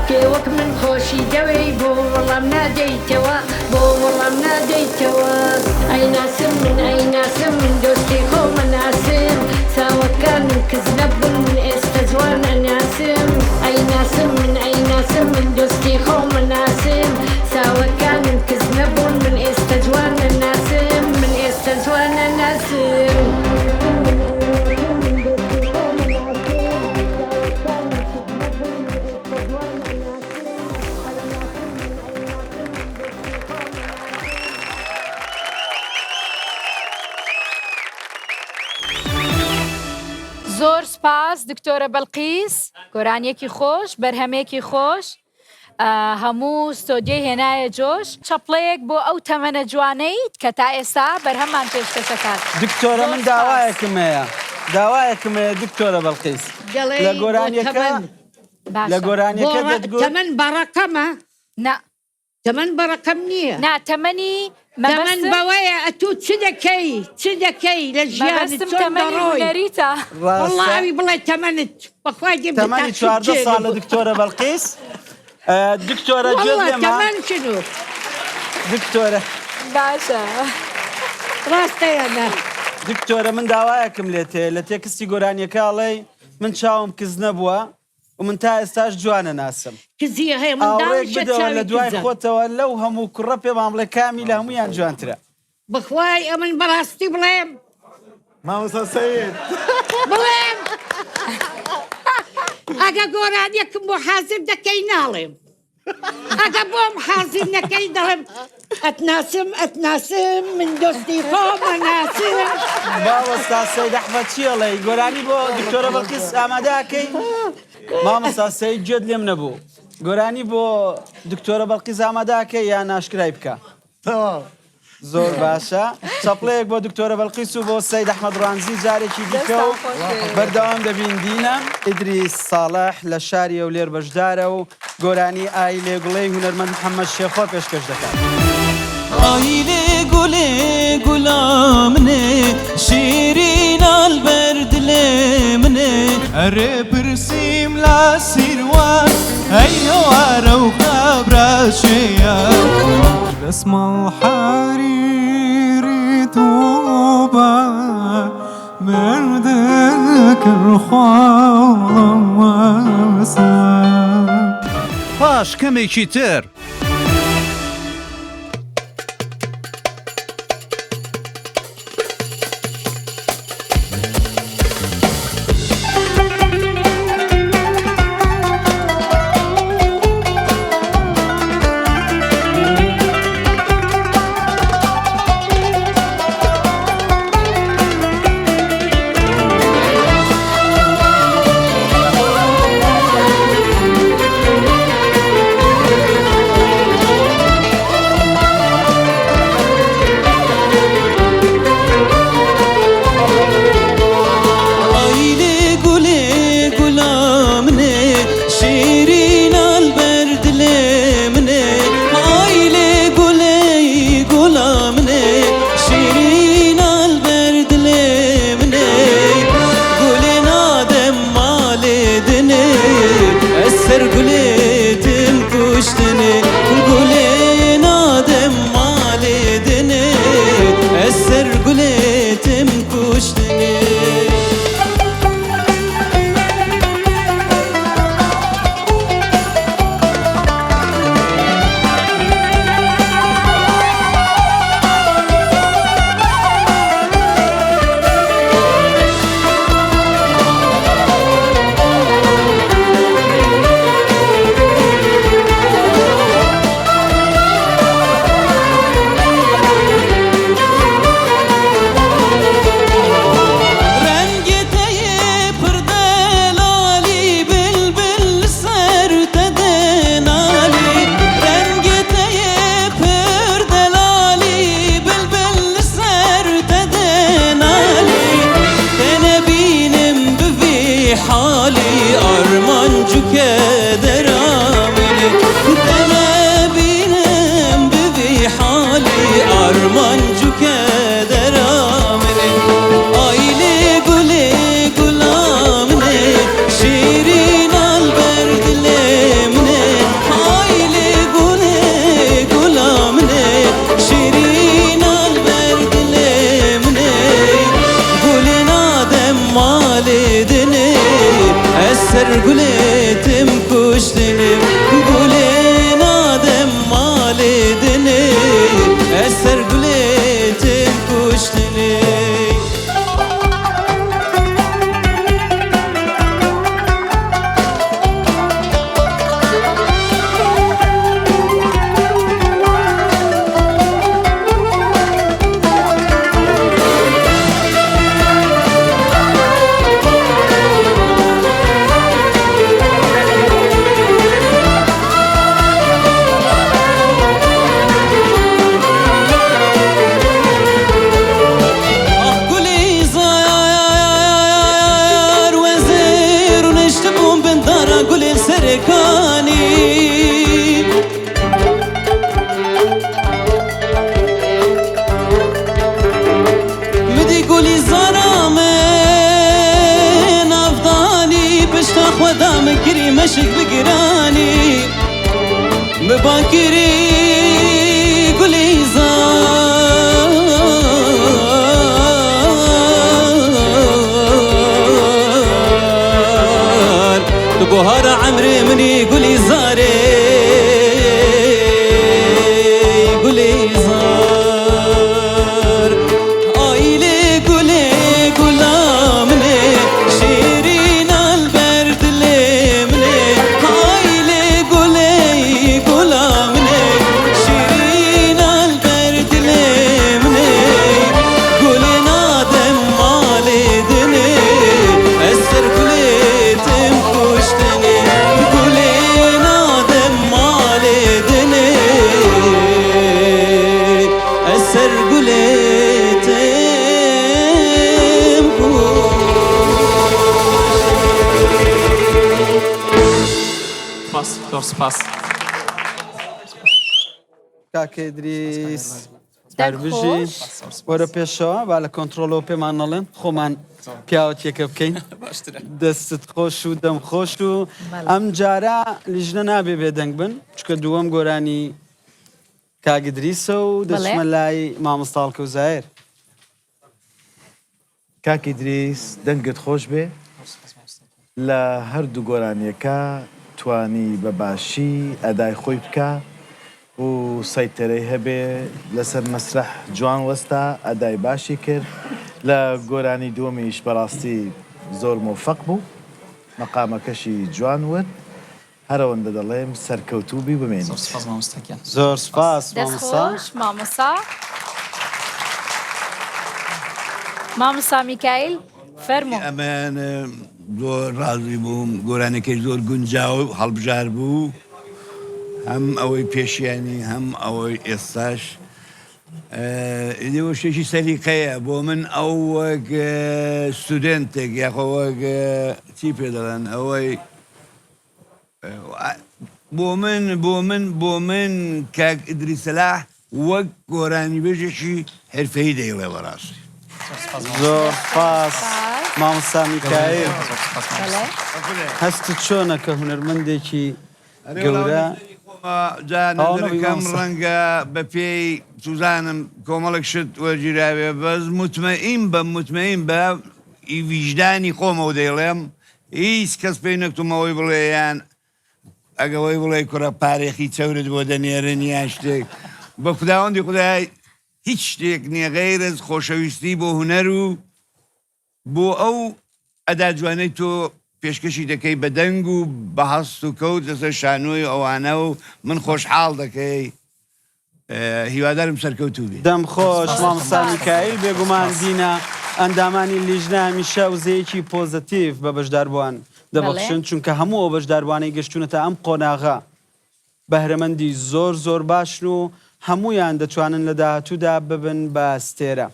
کێ وەک من خۆشی دەوێی بۆ وەڵام نادەیتەوە بۆ وەڵام نادەیتەوە ئەیناسم من ئەیناسم من دۆستی خۆم ئەناسم چاوەکانم کز نەبوون من ئێستە جوان ئەناسم ئەیناسم من ئەیناسم من دۆستی خۆم ئەناسم چاوەکانم کز نەبوون من ئێستە جوان ئەناسم من ئێستە جوان ئەناسم. زۆر سپاس دکتۆرە بەلقیس گۆرانیەکی خۆش بەرهەمێکی خۆش هەموو ستۆدیۆی هێنایە جۆش چەپڵەیەک بۆ ئەو تەمەنە جوانەی کە تا ئێستا بەرهەممان پێشکەشەکات دکتۆرە من داوایەکم هەیە داوایەکم هەیە دکتۆرە بەلقیس لە گۆرانیەکە لە گۆرانیەکە تەمەن بەڕەقەمە نا. تەمەن بە ڕەقەم نییە. نا تەمەنی تەمەن مەبەستم بەوەیە ئەتوو چ دەکەی چ دەکەی لە ژیانت مەبەستم چۆن تەمەنی دەڕۆی هونەریتە. وەڵا ڕاستە ئەوی بڵێ تەمەنت بەخوای دێم تەمەنی دەتان 14 ساڵە شکێنم. دکتۆرە بەڵقیس دکتۆرە گوێت وەڵا لێمە تەمەن شنو دکتۆرە باشە. ڕاستە یا نا؟ دکتۆرە من داوایەکم لێت هەیە لە تێکستی گۆرانیەکە ئەڵێی من چاوم کز نەبووە و من تا ئێستاش جوانە ناسم. کزیە هەیە ئاوڕێک منداڵیشە بدەوە لە چاوی دوای کزە. خۆتەوە لەو هەموو کوڕە پێمان بڵێ کامی لە هەموویان جوانترە. بەخوای ئەمن بەڕاستی بڵێم. مامۆستا سەید. بڵێم ئەگە گۆرانیەکم بۆ حازر دەکەی ناڵێم. ئەگە بۆم حازر نەکەی دەڵێم ئەتناسم ئەتناسم من دۆستی خۆم ئەناسم. مامۆستا سەید ئەحمەد چی ئەڵێی گۆرانی بۆ دکتۆرە بەڵقیس ئامادە ئەکەی؟ مامۆستا سەید گوێت لێم نەبوو گۆرانی بۆ دکتۆرە بەڵقیس ئامادە ئەکەی یان ئاشکرای بکە؟ تەواو. زۆر باشە چەپڵەیەک بۆ دکتۆرە بەلقیس و بۆ سەید ئەحمەد ڕانزی جارێکی دیکە و بەردەوام دەبین دینە ئیدریس ساڵح لە شاری هەولێر بەشدارە و گۆرانی ئای لێ گوڵێی هونەرمەند محەممەد شێخۆ پێشکەش دەکات. ئای لێ گوڵێ گوڵا منێ شیرینە لەبەر دلێ منێ. ئەرێ پرسیم لە سیروان ئەی هەوارە و خەبرە چێیە؟ دەسماڵ حەریری توبە مردکر خواڵم وەسە. پاش کەمێکی تر. سەر گولێتم کوشتنم گولێ. بان کری گولیزار تو بهار عمری منی گولیزاری گولیزار ئایلێ گولێ گولا منێ شیرین البر دلێ منێ ئایلێ گولێ گولا منێ شیرین البر دلێ منێ گولێ نادەم مالێ دنێ ئەز سەر گولێ تم کوشتنێ گولێ نادەم مالێ دنێ ئەز سەر گولێ تم سپاس زۆر سپاس. کاک ئیدریس دەنگ هەر بژی خۆش. وەرە پێشەوە با لە کۆنتڕۆڵەوە پێمان نەڵێن خۆمان پیاوەتیەکە بکەین باشترە. دەستت خۆش و دەم خۆش و بەڵێ. ئەم جارە لیژنە نابێ بێدەنگ بن چونکە دووەم گۆرانی کاک ئیدریسە و بەڵێ. دەچمە لای مامۆستا هەڵکەوت زاهیر. کاک ئیدریس دەنگت خۆش بێ لە هەردوو گۆرانیەکە توانی بە باشی ئەدای خۆی بکا و سەیتەرەی هەبێ لەسەر مەسرەح جوان وەستا ئەدای باشی کرد لە گۆرانی دووەمیش بەڕاستی زۆر مۆفەق بوو مەقامەکەشی جوان وت هەر ئەوەندە دەڵێم سەرکەوتوو بی و زۆر بمێنیت. سپاس مامۆستا گیان. زۆر سپاس دەست مامۆستا. خۆش مامۆستا. مامۆستا میکایل فەرموو. ئەمەیان زۆر ڕازی بووم گۆرانەکەی زۆر گونجاو هەڵبژار بوو هەم ئەوەی پێشیانی هەم ئەوەی ئێستاش ئیدی شتێکی سەلیقەیە بۆ من ئەو وەک student ێک یاخۆ وەک چی پێ دەڵێن ئەوەی بۆ من بۆ من بۆ من کاک ئیدریس سەلاح وەک گۆرانیبێژێکی حرفەیی دەیڵێ بەڕاستی. زۆر سپاس مامۆستا میکایل. هەستت چۆنە کە هونەرمەندێکی گەورە جا نەزەرەکەم ڕەنگە بە پێی سوزانم کۆمەڵێک شت وەرگیراوێ بەس موتمەئین بە موتمەئین بە ئی ویژدانی خۆمەوە دەیڵێم هیچ کەس پێی نەکتوم ئەوەی بڵێ یان ئەگە ئەوەی بڵێ کوڕە پارێخی چەورت بۆ دەنێرن یان شتێک بە خوداوەندی خودای هیچ شتێک نییە غەیرەز خۆشەویستی بۆ هونەر و بۆ ئەو ئەدا جوانەی تۆ پێشکەشی دەکەی بە دەنگ و بە هەست و کەوت لەسەر شانۆی ئەوانە و من خۆشحاڵ دەکەی هیوادارم سەرکەوتوو بی. دەم خۆش مامۆستا میکایل بێگومان دینا ئەندامانی لیژنە هەمیشە وزەیەکی پۆزەتیڤ بە بەشداربووان دەبەخشن چونکە هەموو ئەو بەشداربووانەی گەشتوونەتە ئەم قۆناغە بەهرەمەندی زۆر زۆر باشن و هەموویان دەتوانن لە داهاتوودا ببن بە ستێرە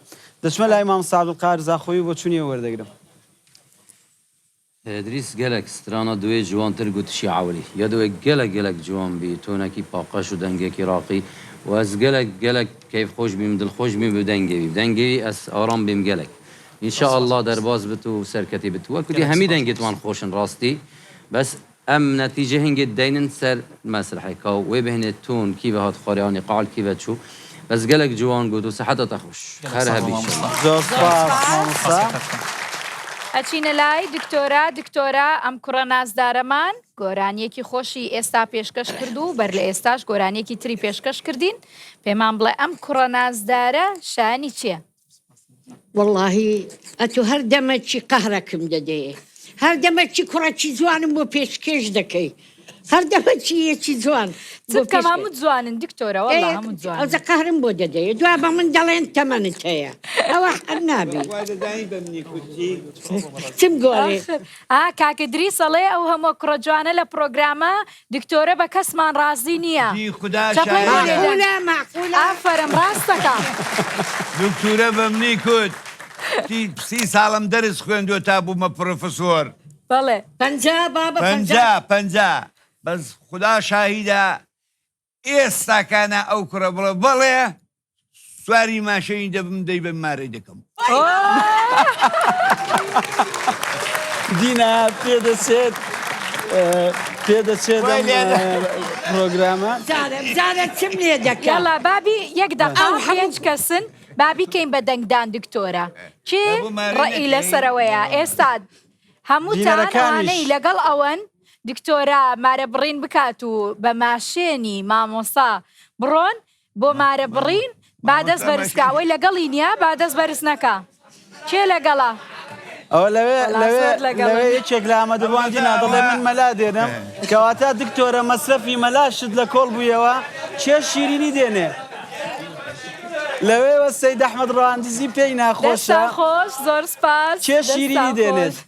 دەچمە لای مامۆستا عەبدولقادر زاخۆیی و بۆچوونی ئەو وەردەگرم. ئیدریس گەلەک سترانا دوێ جوانتر گوتشی عەولی یا دوێ گەلەک گەلەک جوان بی تۆنەکی پاقەش و دەنگەکی ڕاقی و ئەز گەلەک گەلەک کەیف خۆش بیم دل خۆش بیم بە دەنگێ وی دەنگێ وی ئەز ئارام بیم گەلەک ان شاء اللە دەرباز بت و سەرکەتی بت وەکو دی هەمی دەنگێت وان خۆشن ڕاستی بەس ئەم نەتیجە هنگێ دەینن سەر مەسرحێ کا وێ بهنێ تون کیڤە هات خوارێ ئانی قال کیڤە چوو بەس گەلەک جوان گوت و سحەتە تە خوش هەر هەبی ئیشەڵا. زۆر سوپاس مامۆستا. ئەچینە لای دکتۆرە دکتۆرە ئەم کوڕە نازدارەمان گۆرانیەکی خۆشی ئێستا پێشکەش کرد و بەر لە ئێستاش گۆرانیەکی تری پێشکەش کردین پێمان بڵێ ئەم کوڕە نازدارە شایەنی چیە؟ وەڵاهی ئەتو هەر دەمەکی قەهرەکم دەدەیێ هەر دەمەکی کوڕەکی جوانم بۆ پێشکێش دەکەی هەر دەمەکی یەکی جوان چ بکەم هەموو جوانن دکتۆرە وەڵا هەموو جوانن ئەوجە قەهرم بۆ دەدەیێ دوا بە من دەڵێن تەمەنت هەیە ئەوە هەر نابی چم گۆرێ ئاخر ئا کاک ئیدریس ئەڵێ ئەو هەموو کوڕە جوانە لە پڕۆگرامە دکتۆرە بە کەسمان ڕازی نییە جی خودا چەپڵەی بۆ شاهیدە. لێدەن مەعقولە مەعقولە. ئافەرم ڕاستەکا. دکتورە بە منی کوت سی ساڵم دەرس خوێندوە تا بوومە پرۆفسۆر. بەڵێ. 50 بابە 50. 50 بەس خودا شاهیدە ئێستاکانە ئەو کوڕە بڵێ بەڵێ سواری ماشێنی دەبم دەیبەم مارەی دەکەم. دینا پێدەچێت. پێدەچێت ئەم پرۆگرامە. بزانە بزانە چم لێ دەکا. یاڵا بابی یەک دەقە ئەو هەموو پێنج کەسن با بیکەین بە دەنگدان دکتۆرە کێ بۆ مارەی ڕەئی نەکەین؟ لەسەرەوەیە ئێستا هەمووتان بینەرەکانیش. ئەوانەی لەگەڵ ئەوەن دکتۆرە مارە بڕین بکات و بە ماشێنی مامۆستا بڕۆن بۆ مارە بڕین با دەست بەرز کا ئەوەی لەگەڵی نیە با دەست بەرز نەکا کێ لەگەڵە؟ ئەوە لەوێ وەڵا لەوێ زۆر لەگەڵن. لەوێ یەکێک لە ئامادەبووان دینا دەڵێ من مەلا دێنم کەواتە دکتۆرە مەسرەفی مەلاشت لە کۆڵ بوویەوە کێ شیرینی دێنێ لەوێوە سەید ئەحمەد ڕەواندزی پێی ناخۆشە دەستان خۆش زۆر سپاس کێ شیرینی دەستان دێنێت خۆش.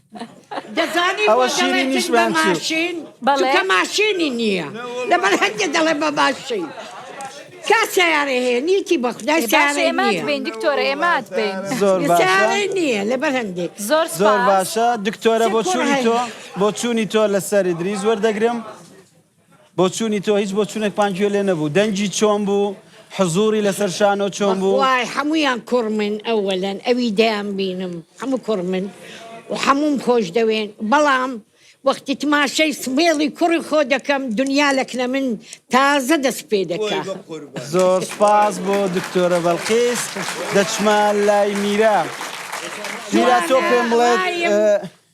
دەزانی ئەوە بۆ دەڵێتن بە شیرینیشمان چوو. ماشین؟ بەڵێ. چونکە ماشینی نییە لەبەر هەندێ دەڵێ بە ماشین. کا سەیارەی هەیە نیتی بە خودای ئێ باشە سەیارەی ئێمە نییە. بین دکتۆرە ئێمە بین. زۆر باشە. سەیارەی نییە لەبەر هەندێک. زۆر زۆر سپاس. باشە دکتۆرە چ بۆچوونی کوڕ تۆ هەیە؟ بۆچوونی تۆ لەسەر ئیدریس وەردەگرم بۆچوونی تۆ هیچ بۆچوونێکمان گوێ لێ نەبوو دەنگی چۆن بوو حزوری لەسەر شانۆ چۆن بوو؟ بەخوای هەموویان کوڕمن ئەوەلەن ئەوی دەیان بینم هەموو کوڕمن و حەمووم خۆش دەوێن بەڵام وەختی تماشەی سمێڵی کوڕی خۆ دەکەم دنیا لەکنە من تازە دەست پێ دەکا. زۆر سوپاس بۆ دکتۆرە بەڵقیس دەچمە لای میرا میرا تۆ جوانە پێم بڵێت ڕایم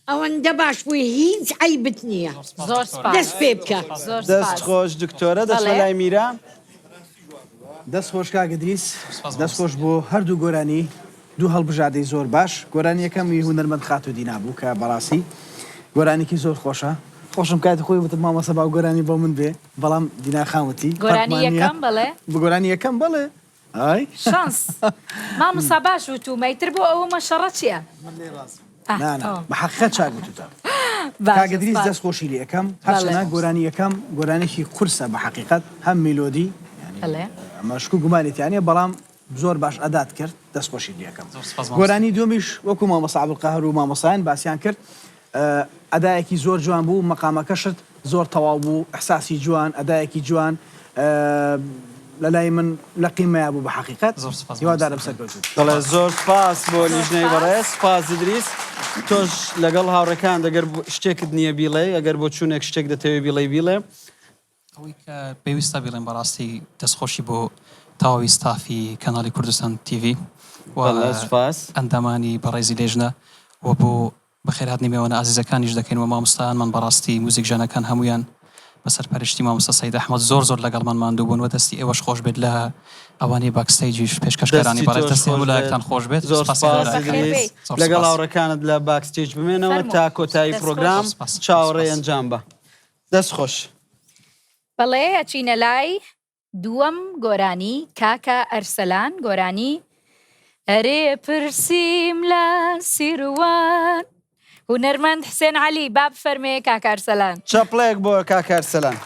ئەوەندە باش بووی هیچ عەیبت نییە زۆر سپاس دەست پێ بکە. زۆر دەست سپاس خۆش دکتۆرە دەچمە بەڵێ. لای میرا. دەست خۆش کاک ئیدریس دەست خۆش بۆ هەردوو گۆرانی دوو هەڵبژاردەی زۆر باش گۆرانی یەکەم ی هونەرمەند خاتوو دینا بوو کە بەڕاستی گۆرانیکی زۆر خۆشە خۆشم کاتی خۆی وتم مامۆستا با گۆرانی بۆ من بێ بەڵام دینا خان وتی گۆرانی فەرقمان نییە یەکەم بەڵێ. گۆرانی یەکەم بەڵێ ئای شانس مامۆستا باش وتومە ئیتر بۆ ئەومە شەڕە چیە؟ من لێی ڕازیم ئاه نا نا تەواو بە حەقیقەت چاک وتوتە باشە کاک ئیدریس سپاس دەست خۆشی لێ ئەکەم بەڵێ هەرچەنە گۆرانی یەکەم گۆرانێکی قورسە بە حەقیقەت هەم میلۆدی یانی بەڵێ ئەمە شک و گومانی تیا نیە بەڵام زۆر باش ئەدات کرد دەست خۆشی لێ ئەکەم زۆر سپاس مامۆستا. گۆرانی دووەمیش وەکو مامۆستا عەبدولقاهر و مامۆستایان باسیان کرد ئەدایەکی زۆر جوان بوو مەقامەکەشت زۆر تەواو بوو ئیحساسی جوان ئەدایەکی جوان لەلای من لە قیمەیا بوو بە حەقیقەت زۆر سپاس مامۆستا هیوادارم گیان. سەرکەوتوو بی. بەڵێ زۆر سپاس بۆ زۆر لیژنەی سپاس. بەڕێز سپاس ئیدریس تۆش لەگەڵ هاوڕێکانت ئەگەر شتێکت نییە بیڵێ ئەگەر بۆچوونێک شتێک دەتەوێ بیڵێی بیڵێ. ئەوەی کە پێویستە بڵێم بەڕاستی دەستخۆشی بۆ تەواوی ستافی کەناڵی کوردستان تیڤی و بەڵێ سوپاس. ئەندامانی بەڕێزی لێژنە و بۆ بەخێرهاتنی مێوانە ئازیزەکانیش دەکەین و مامۆستایانمان بەڕاستی موزیکژەنەکان هەموویان بە سەرپەرشتی مامۆستا سەید ئەحمەد زۆر زۆر لەگەڵمان ماندوو بوون و دەستی ئێوەش خۆش بێت لە ئەوانەی backstage یش پێشکەشکارانی دەستی بەڕێز تۆش دەستی خۆش هەموو بێت. لایەکتان خۆش بێت زۆر سپاسی سوپاس هەموو لایەکتان ئیدریس. زۆر لەگەڵ سپاس. هاوڕێکانت لە backstage بمێنەوە فەرموو. تا کۆتایی دەست خۆش. پرۆگرام زۆر سپاس. زۆر چاوەڕێی سپاس. ئەنجام بە. دەست خۆش. بەڵێ ئەچینە لای دووەم گۆرانی کاکە ئەرسەلان گۆرانی ئەرێ پرسیم لە سیروان هونەرمەند حسێن عەلی با بفەرمێ کاکە ئەرسەلان. چەپڵەیەک بۆ کاکە ئەرسەلان.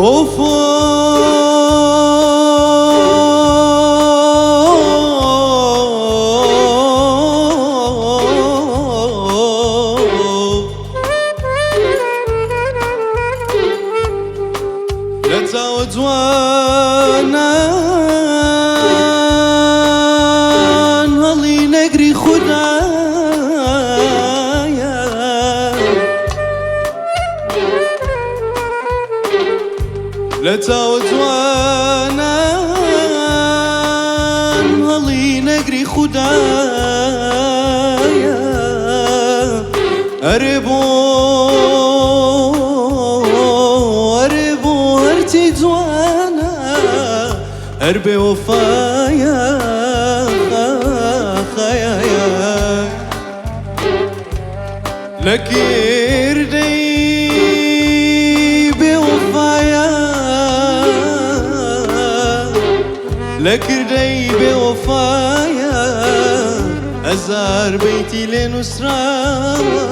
ئۆف. لە چاوە جوانان هەڵی نەگری خودایە. لە چاوە جوانان هەڵی نەگری خودایە ئەرێ بۆ ئەرێ بۆ هەرچی جوانە هەر بێ وەفایە خایە لە کردەی بێ وەفایە لە کردەی بێ وەفایە هەزار بەیتی لێ نووسراوە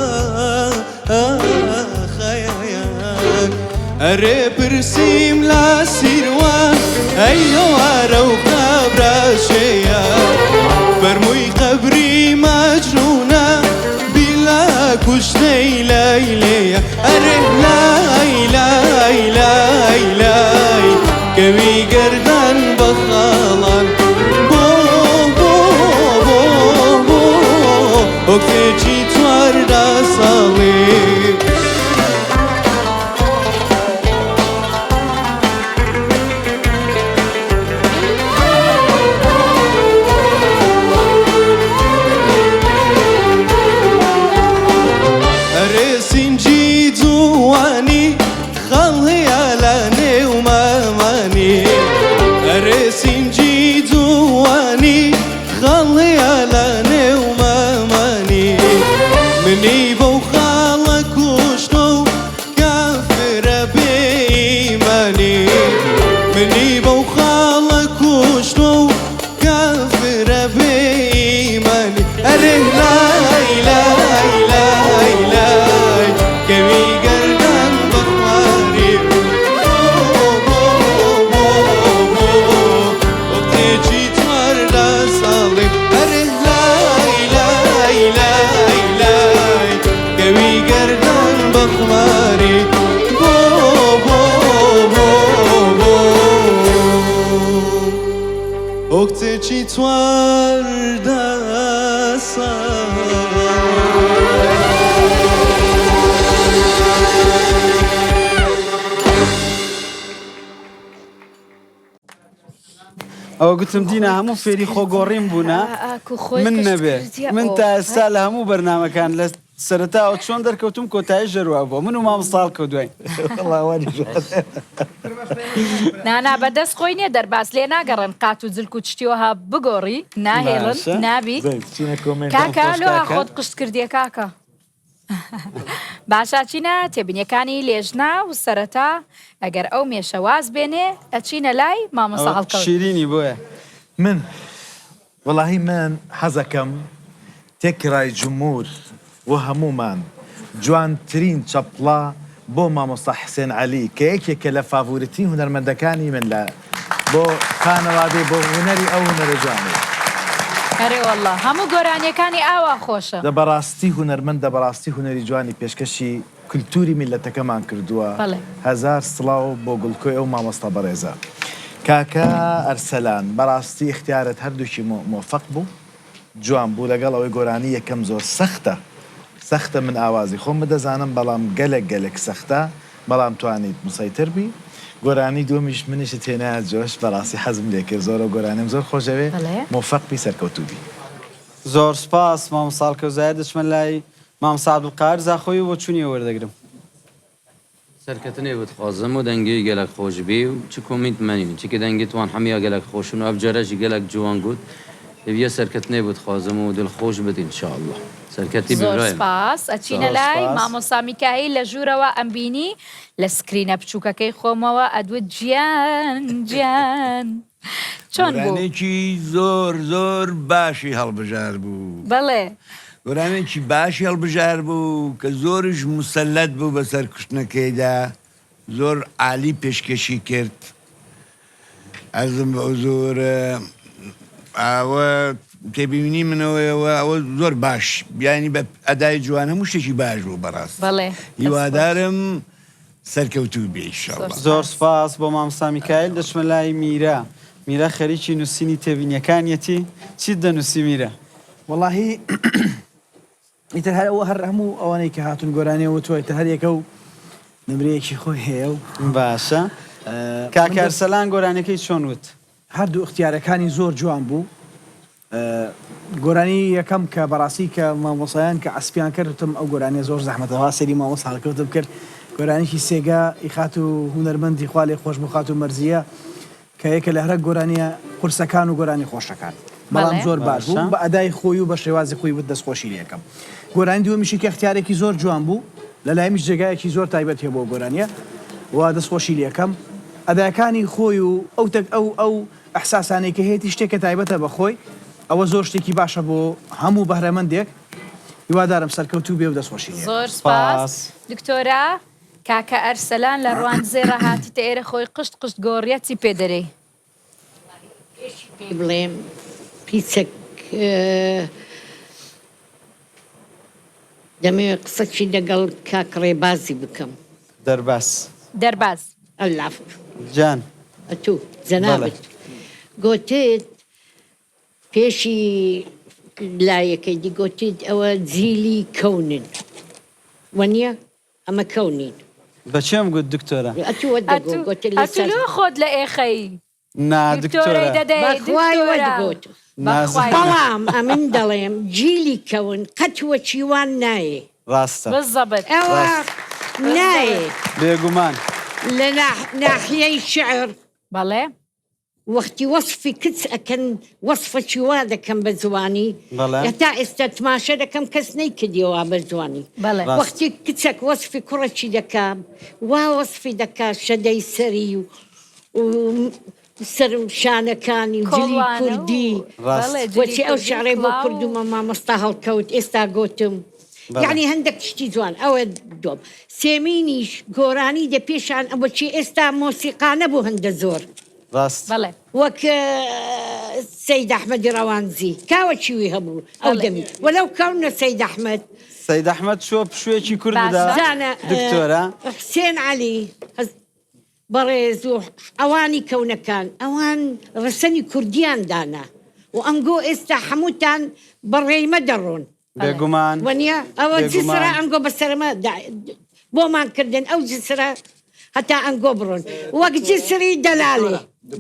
ئەرێ پرسیم لە سیروان ئەی هەوارە و قەبرەشەیە فەرمووی قەبری مەجنونە بیلا کوشتەی لەیلەیە ئەرێ لای لای لای لای کەوی گەردان بە خاڵان بۆ بۆ بۆ بۆ ئۆکتێکی 14 ساڵی. ئەرێ سینجی جوانی خاڵ هەیە لە نێو مامانی ئەرێ سینجی جوانی خاڵ هەیە لە نێو مامانی منی بەو خاڵە کوشتۆ و کافرە بێ ئیمانی منی بەو خاڵە کوشتۆ و کافرە بێ ئیمانی ئەرێ لای لای لای لای کەوی گەردان بە خواری بۆ بۆ بۆ بۆ وەختێکی 14 ساڵی ئەرێ لای لای لای لای کەوی گەردان بە خواری بۆ بۆ بۆ بۆ وەختێکی 14 ساڵ. ئەوە گوتم دینا هەموو فێری خۆگۆڕین بوونە من نەبێ من تا ئێستا لە هەموو بەرنمەکان لە سەرەتاوە چۆن دەرکەوتم کۆتایی ژەروا بووە من و مامۆستا هەڵکەوت دوای. نانا بەدەست خۆی نیە دەرباز لێ ناگەڕێن قات و جلک و چتی وەها بگۆڕی ناهێڵن باشە. نابی زەید چینە کۆمێنتان کاکە خۆش لۆ کاکە. خۆت قشت کردیە کاکە باشە ئەچینە تێبینیەکانی لێژنە و سەرەتا ئەگەر ئەو مێشە واز بێنێ ئەچینە لای مامۆستا ئەوە هەڵکەوت. شیرینی بۆیە. من وەڵاهی من حەزەکەم تێکرای جمور و هەموومان جوانترین چەپڵە بۆ مامۆستا حسێن عەلی کە یەکێکە لە favorite ترین هونەرمەندەکانی من لە بۆ خانەوادەی بۆ هونەری ئەو هونەرە جوانەی. ئەرێ واللە هەموو گۆرانیەکانی ئاوا خۆشە. دە بەڕاستی هونەرمەندە بەڕاستی هونەری جوانی پێشکەشی کلتوری میللەتەکەمان کردووە بەڵێ. هەزار سڵاو بۆ گوڵکۆی ئەو مامۆستا بەڕێزە کاکە ئەرسەلان بەڕاستی ئیختیارت هەردووکی مۆفەق بوو جوان بوو لەگەڵ ئەوەی گۆرانی یەکەم زۆر سەختە سەختە من ئاوازی خۆم بدەزانم بەڵام گەلەک گەلەک سەختە بەڵام توانیت مسەیتر بی گۆرانی دووەمیش منیشت هێنایە جۆش بەڕاستی حەزم لێ کرد زۆر ئەو گۆرانیەم زۆر خۆشدەوێ بەڵێ. مۆفەق بی سەرکەوتوو بی. زۆر سوپاس مامۆستا هەڵکەوت دەچمە لای مامۆستا عەبدولقادر زاخۆیی و بۆچوونی ئەو وەردەگرم. سەرکەتنێ بدخوازم و دەنگێ گەلەک خۆش بی و چ کۆمینت مەنین چ کە دەنگێ توان حەمیا گەلەک خۆشن و ئەڤ جارە ژی گەلەک جوان گوت هێڤیە سەرکەتنێ بدخوازم و دل خۆش بت ان شاء اللە سەرکەتی بی زۆر برای من. سپاس ئەچینە زۆر لای سپاس. مامۆستا میکائیل لە ژوورەوە ئەمبینی لە screen ە بچووکەکەی خۆمەوە ئەدوت گیان گیان چۆن بوو؟ گۆرانێکی زۆر زۆر باشی هەڵبژار بوو. بەڵێ. گۆرانێکی باشی هەڵبژار بوو کە زۆریش موسەلەت بوو بەسەر کوشتنەکەیدا. زۆر عالی پێشکەشی کرد ئەرزم بە حزور ئەوە تێبینی منەوەیەوە ئەوە زۆر باش بیانی بە ئەدای جوان هەموو شتێکی باش بوو بەڕاست بەڵێ دەست خۆش. هیوادارم سەرکەوتوو بێ ئیشەڵا. زۆر سوپاس بۆ مامۆستا میکایل دەچمە لای میرا میرا خەریکی نووسینی تێبینیەکانیەتی چیت دەنووسی میرا؟ وەڵاهی ئیتر هەر ئەوە هەر هەموو ئەوانەی کە هاتوون گۆرانیان وتووە ئیتر هەر یەکە و نمرەیەکی خۆی هەیە و باشە کاک ئەرسەلان گۆرانیەکەی چۆن وت؟ هەردوو ئیختیارەکانی زۆر جوان بوو گۆرانی یەکەم کە بەڕاستی کە مامۆسایان کە عەسپیان کرد وتم ئەو گۆرانیە زۆر زەحمەتە وا سەیری مامۆستا هەڵکەوتم کرد گۆرانیکی سێگا ی خاتوو هونەرمەندی خوا لێ خۆش بوو خاتوو مەرزیە کە یەکە لە هەرە گۆرانیە قورسەکان و گۆرانی خۆشەکان بەڵام زۆر باش بوو بە ئەدای خۆی و بە شێوازی خۆی وت دەستخۆشی لێ ئەکەم گۆرانی دووەمیشی کە ئیختیارێکی زۆر جوان بوو لە لایمیش جێگایەکی زۆر تایبەت هەیە بۆ گۆرانیە و دەستخۆشی لێ ئەکەم ئەداکانی خۆی و ئەو تەک ئەو ئەو ئیحساسانەی کە هەیەتی شتێکە تایبەتە بە خۆی ئەوە زۆر شتێکی باشە بۆ هەموو بەهرەمەندێک هیوادارم سەرکەوتوو بێ و دەستخۆشی لێ زۆر سپاس دکتۆرە. کاکە ئەرسەلان لە ڕواندزێ ڕا هاتیتە ئێرە خۆی قشت قشت گۆڕیە چی پێ دەرێی. پێشی پێی بڵێم پیچەک دەمەوێ قسەکی لەگەڵ کاک ڕێبازی بکەم. دەرباز. دەرباز. العفو. جان. ئەتوو بەڵێ. جەنابت گۆتت پێشی لایەکەی دی گۆتت ئەوە جیلی کەونن وەنیە؟ ئەمە کەو نین. بە کێم گوت دکتۆرە؟ ئەتوو وەت دەگۆ گۆتت ئەتوو لەسەر. لۆ خۆت لە ئێخەی نا دکتۆرەی دکتۆرە. دەدەی بەخوای وەت دکتۆرە گۆت. بەخوای. بەڵام ئەمن دەڵێم جیلی کەون قەت وەکی وان نایێ. ڕاستە. بزەبت. ئەوە ڕاست. نایێ. بێگومان. لە ناحیەی شعر. بەڵێ. وەختی وەسفی کچ ئەکەن وەسفەکی وا دەکەن بە جوانی بەڵێ. هەتا ئێستا تماشە دەکەم کەس نەیکردیە وا بە جوانی بەڵێ. ڕاست. وەختی کچەک وەسفی کوڕەکی دەکا وا وەسفی دەکا شەدەی سەری و و سەر شانەکانی و جلی کۆڵوانە و کوردی ڕاست. بەڵێ جلی وەچی ئەو کوردی شعرەی بۆ کڵاو و. کردومە مامۆستا هەڵکەوت ئێستا گۆتم بەڵێ. یەعنی هەندەک شتی جوان ئەوە دۆم سێمینیش گۆرانی دە پێشان ئەوەچی ئێستا مۆسیقا نەبوو هەندە زۆر. ڕاست. بەڵێ. وەک سەید ئەحمەدی ڕەواندزی کاوە چیوی هەبوو ئەو بەڵێ. دەمی وەلەو کەونە سەید ئەحمەد. سەید ئەحمەد چووە پشوویەکی کورت بدا باشە. زانە دکتۆرە. حسێن عەلی بەڕێز و ئەوانی کەونەکان ئەوان ڕەسەنی کوردیان دانا و ئەنگۆ ئێستا حەمووتان بە ڕێیمە دەڕۆن. بێگومان. وەنیە ئەوە جسرە بێگومان. ئەنگۆ بەسەرمە بۆمان کردن ئەو جسرە هەتا ئەنگۆ بڕۆن وەک جسری دەلالێ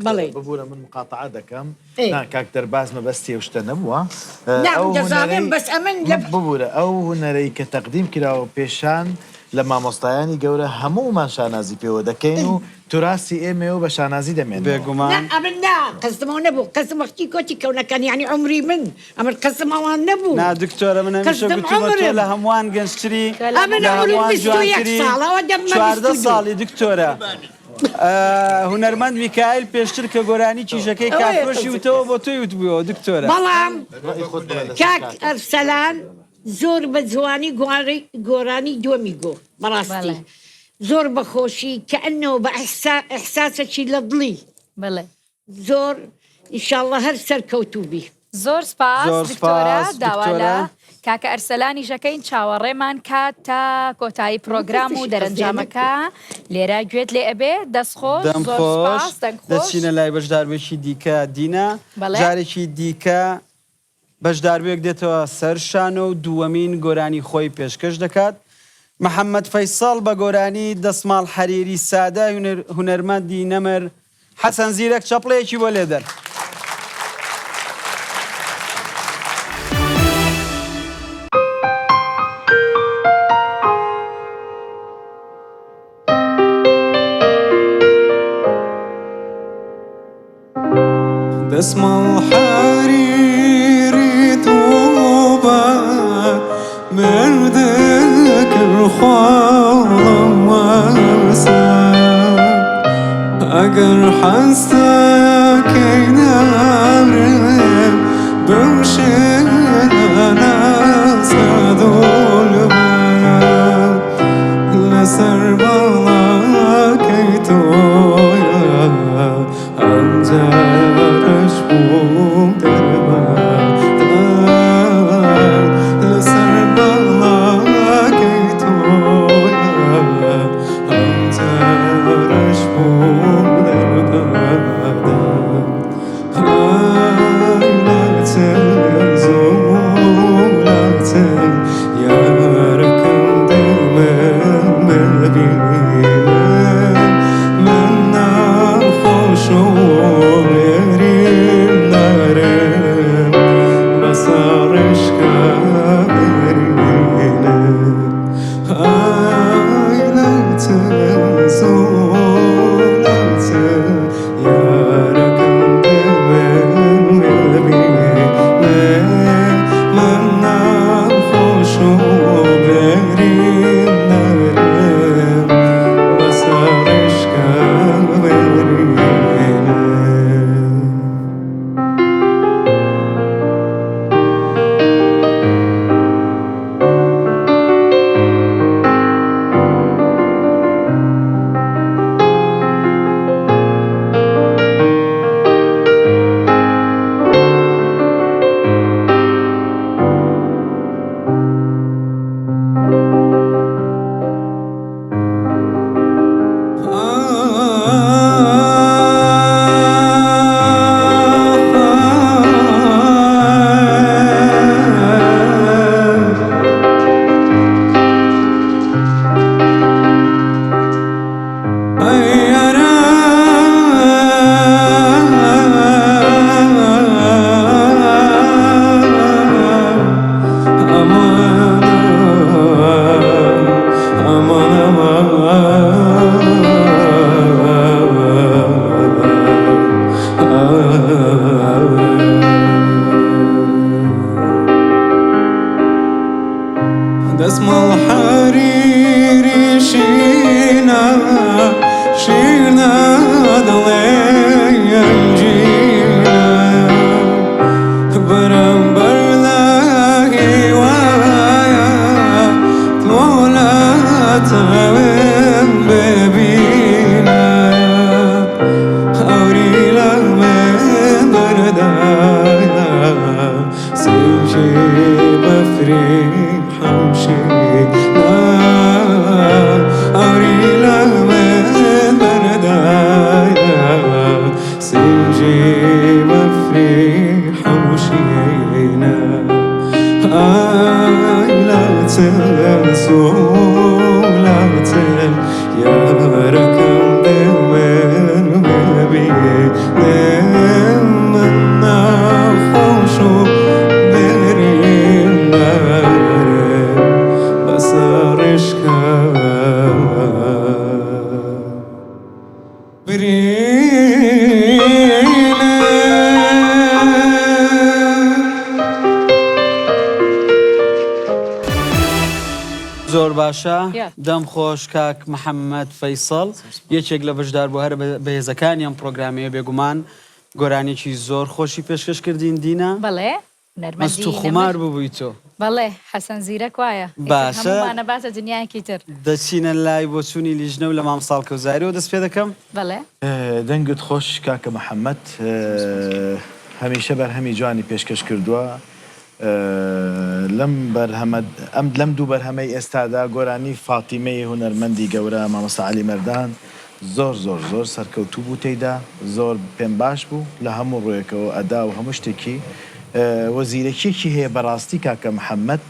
بەڵێ. ببورە من مقاتەعە دەکەم ئێ. نا کاک دەرباز مەبەستی ئەو شتە نەبووە نا ئەو من دەزانم هونەرەی بەس ئەمن لە ببورە ئەو هونەرەی کە تەقدیم کراوە پێشان لە مامۆستایانی گەورە هەموومان شانازی پێوە دەکەین و توراسی ئێمەیە و بە شانازی دەمێنەوە. نا بێگومان. ئەمن نا قەسدم ئەوە نەبوو قەسدم وەختی کۆتی کەونەکان یانی عومری من ئەمن قەسدم ئەوان نەبوو نا دکتۆرە من هەمیشە قەسدم گوتومە تۆ عومرم لە هەمووان گەنجتری ئەمن لە عومرم هەمووان 21 جوانتری ساڵە ئەوە دەبمە 14 22 ساڵی دکتۆرە هونەرمەند میکایل پێشتر کە گۆرانی کیژەکەی ئەوەیە کاکرۆشی قەسدم. وتەوە بۆ تۆی وتبووەوە دکتۆرە. بەڵام ڕەئی خۆت بڵێ لەسەر کاک کاکە. ئەرسەلان زۆر بە جوانی گۆرانی دووەمی گۆ بەڕاستی بەڵێ. زۆر بە خۆشی کەئەنەوە بە ئیحساسەکی لە دڵی بەڵێ. زۆر ئیشاڵڵە هەر سەرکەوتوو بی. زۆر سپاس زۆر دکتۆرە سپاس داوا لە دکتۆرە. کاکە ئەرسەلانیش ئەکەین چاوەڕێمان کات تا کۆتایی پرۆگرام و کەسیشی قەزیە دەرەنجامەکە نەکرد. لێرە گوێت لێ ئەبێ دەست خۆش دەم زۆر خۆش سپاس دەنگ خۆش. دەچینە لای بەشداربووێکی دیکە دینا بەڵێ. جارێکی دیکە بەشداربووێک دێتەوە سەر شانۆ و دووەمین گۆرانی خۆی پێشکەش دەکات. محەمەد فەیسەڵ بە گۆرانی دەسماڵ حەریری سادە هونەرمەندی نەمر حەسەن زیرەک چەپڵەیەکی بۆ لێدەن. دەسماڵ حەریری توبە مردکر خواڵم وەرسە ئەگەر حەزدەکەی نەمرم بمشێنە ناسەدۆل بە لەسەر باڵاکەی. ڕێشکە برینێ ئای لە چ زۆلە چ یارەکەم دێ من ببینێ من ناخۆش و بریندارم بەسەر ڕێشکە برینێ. دەسماڵ حەریری شینە شینە دڵێ ئەنجینە بەرامبەر لە هیوایە تۆ لە چاوێم ببینە ئەوری لە من بەردایە سنجی بەفری حەوشینە ئەوری لە من بەردایە سنجی بەفری حەوشینە ئای لە چ سوولاتن یارەکەم دێ من ببینێ من ناخۆش و بریندارم بەسەر ڕێشکە زۆر باشە دەم خۆش کاک محەممەد فەیسەڵ یەکێک لە بەشداربوو هەرە بەهێزەکانی ئەم پرۆگرامەیە بێگومان گۆرانیەکی زۆر خۆشی پێشکەش کردین دینا بەڵێ مەست و خومار ببووی تۆ. بەڵێ حەسەن زیرەک وایە ئیتر باشە. هەموومان ئەباتە دنیایەکی تر. دەچینە لای بۆچوونی لیژنە و لە مام ساڵ کەوزاریەوە دەست پێ دەکەم. بەڵێ. دەنگت خۆش کاکە محمد هەمیشە بەرهەمی جوانی پێشکەش کردووە لەم بەرهەمە ئەم لەم دوو بەرهەمەی ئێستادا گۆرانی فاتیمەی هونەرمەندی گەورە مامۆستا عەلی مەردان زۆر زۆر زۆر سەرکەوتوو بوو تێیدا زۆر پێم باش بوو لە هەموو ڕوویەکەوە ئەدا و هەموو شتێکی وە زیرەکیەکی هەیە بەڕاستی کاکە محمد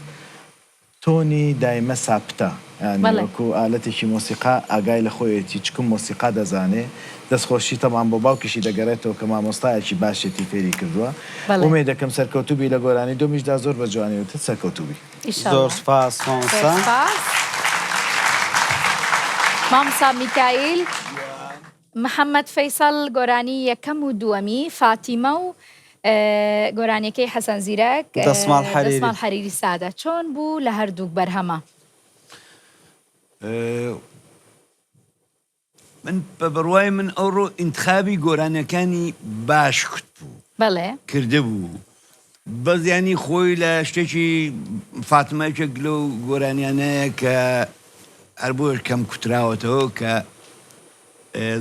تۆنی دایمە ساپتە یانی وەکو ئالەتێکی مۆسیقا ئاگای لە خۆیەتی چکم مۆسیقا دەزانێ دەستخۆشی تەبعەن بۆ باوکیشی دەگەرێتەوە کە مامۆستایەکی باشێتی فێری کردووە ئومێدەکەم سەرکەوتوو بی لە گۆرانی دۆمیشدا زۆر بە جوانی وتت سەرکەوتوو بی. زۆر سوپاس مامۆستا. زۆر سوپاس مامۆستا میکایل. محەمەد فەیسەڵ گۆرانی یەکەم و دووەمی فاتیمە و گۆرانیەکەی حەسەن زیرەک دەسماڵ حەریری. دەسماڵ حەریری سادە چۆن بوو لە هەردووک بەرهەمە؟ من بە بڕوای من ئەوڕۆ ئینتخابی گۆرانیەکانی باش کتبوو بەڵێ. کردبوو بەس یانی خۆی لە شتێکی فاتمە یەکێک لەو گۆرانیانەیە کە هەر بۆیەش کەم کوتراوەتەوە کە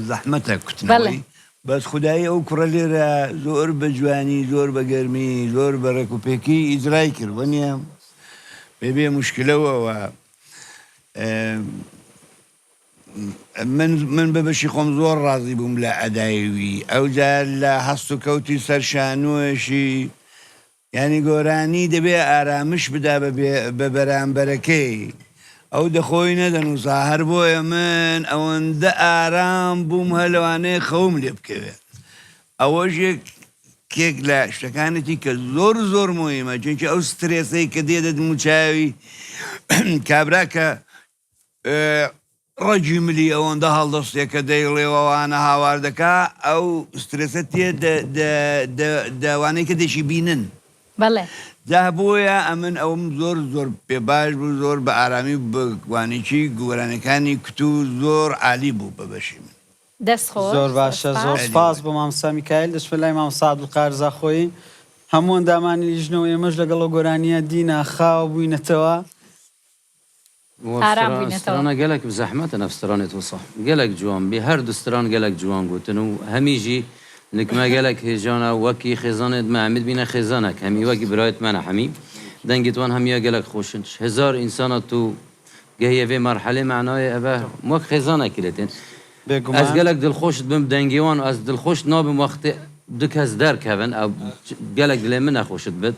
زەحمەتە کوتنەوەی بەس خودایی ئەو کوڕە لێرە زۆر بە جوانی زۆر بە گەرمی زۆر بە ڕێک و پێکی ئیجرای کرد وەنیە بێ بێ مشکلەوە من من بە بەشی خۆم زۆر ڕازی بووم لە ئەدای وی ئەوجا لە هەست و کەوتی سەر شانۆیشی یانی گۆرانی دەبێ ئارامش بدا بە بێ بە بەرامبەرەکەی ئەو دەخۆی نەدەنووسا هەر بۆیە من ئەوەندە ئارام بووم هەر لەوانەیە خەوم لێ بکەوێ ئەوەش یەک. یەکێک لە شتەکانێتی کە زۆر زۆر موهیمە چونکی ئەو سترێسەی کە دێتە دموچاوی کابرا کە ڕەگی ملی ئەوەندە هەڵدەستێ کە دەیڵێ و ئەوانە هاوار دەکا ئەو سترێسە تێ دە وانەی کە دەشی بینن. بەڵێ. جا بۆیە ئەمن ئەوم زۆر زۆر پێ باش بوو زۆر بە ئارامی بە وانەکی گۆرانیەکانی کوت و زۆر عالی بوو بە بەشی من. دەست خۆش زۆر باشە زۆر سپاس بۆ مامۆستا میکایل دەچمە لای مامۆستا عەبدولقادر زاخۆیی هەموو ئەندامانی لیژنە و ئێمەش لەگەڵ ئەو گۆرانییە دینا خاو بووینەتەوە. ئارام بووینەتەوە. سترانە گەلەک زەحمەتە نەف سترانێت وسا گەلەک جوان بی هەر دو ستران گەلەک جوان گوتن و هەمی ژی نکمە گەلەک هێژانە وەکی خێزانێت مە هەمیت بینە خێزانەک هەمی وەکی برایت مەنە هەمی دەنگیت وان هەمیە گەلەک خۆشن هزار ئینسانە تو گەهیە ڤێ مەرحەلێ مەعنایێ ئەڤە وەک خێزانەکی لێ تێن ئەز بێگومان. گەلەک دڵخۆشت بم دەنگێ وان ئەز دڵخۆشت نابم وەختێ دو کەس دەرکەڤن ئەو گەلەک دلێ من نەخۆشت بت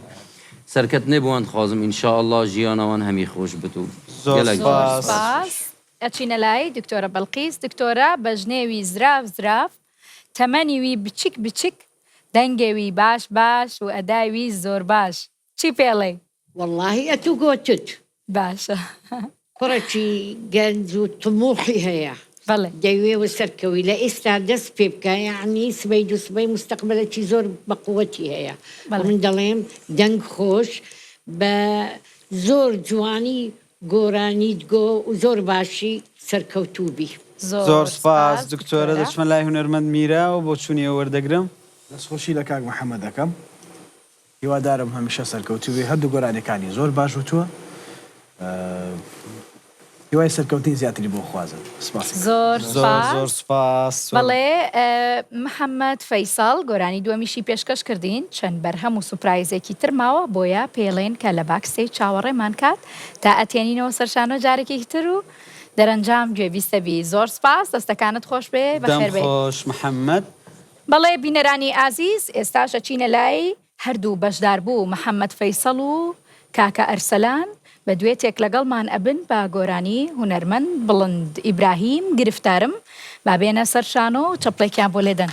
سەرکەتنێ بۆ وان دخوازم ان شاء اللە ژیانا وان هەمی خۆش بت و زۆر گەلەک زۆر سوپاس. سوپاس. ئەچینە لای دکتۆرە بەڵقیس دکتۆرە بەژنێوی زراڤ زراڤ تەمەنی وی بچک بچک دەنگێ وی باش باش و ئەدای وی زۆر باش چی پێڵێی؟ وەڵاهی ئەتوو گۆتت. باشە. کوڕێکی گەنج و تموحی هەیە بەڵێ. دەیوێ وسەرکەوی لە ئیستا دەست پێ بکا یەعنی سبەی دووسبەی موستەقبەلەکی زۆر بە قوەتی هەیە بەڵێ. من دەڵێم دەنگ خۆش بە زۆر جوانی گۆرانیت گۆ و زۆر باشی سەرکەوتوو بی. زۆر زۆر سوپاس سوپاس دکتۆرە دکتۆرە. دەچمە لای هونەرمەند میرا و بۆچوونی ئەو وەردەگرم. دەستخۆشی لە کاک محمد دەکەم هیوادارم هەمیشە سەرکەوتوو بێ هەردوو گۆرانیەکانی زۆر باش وتووە هیوای سەرکەوتنی زیاتری بۆ خوازم سپاسی. زۆر زۆر زۆر سوپاس. سوپاس. بەڵێ محەمەد فەیسەڵ گۆرانی دووەمیشی پێشکەش کردین چەند بەرهەم و سوپرایزێکی تر ماوە بۆیە پێڵێن کە لە backstage چاوەڕێمان کات تا ئەتێنینەوە سەر شانۆ جارێکی تر و دەرەنجام گوێبیستە بی زۆر سوپاس دەستەکانت خۆش بێ دەم بەخێر بێی. خۆش محەمەد. بەڵێ بینەرانی ئازیز ئێستاش ئەچینە لای هەردوو بەشداربوو محەمەد فەیسەڵ و کاکە ئەرسەلان بە دوێتێک لەگەڵمان ئەبن بە گۆرانی هونەرمەند بڵند ئیبراهیم گرفتارم با بێنە سەر شانۆ و چەپڵێکیان بۆ لێدەن.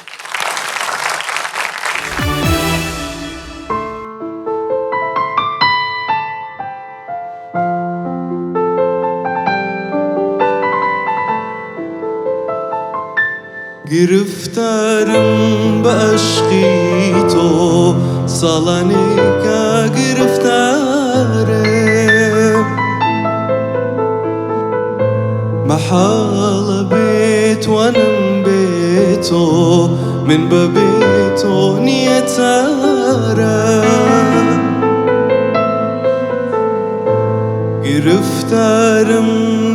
گرفتارم بە ئەشقی تۆ ساڵانێکە گرفتارم مەحاڵە بێتوانم بێ تۆ من بە بێ تۆ نییە چارە گرفتارم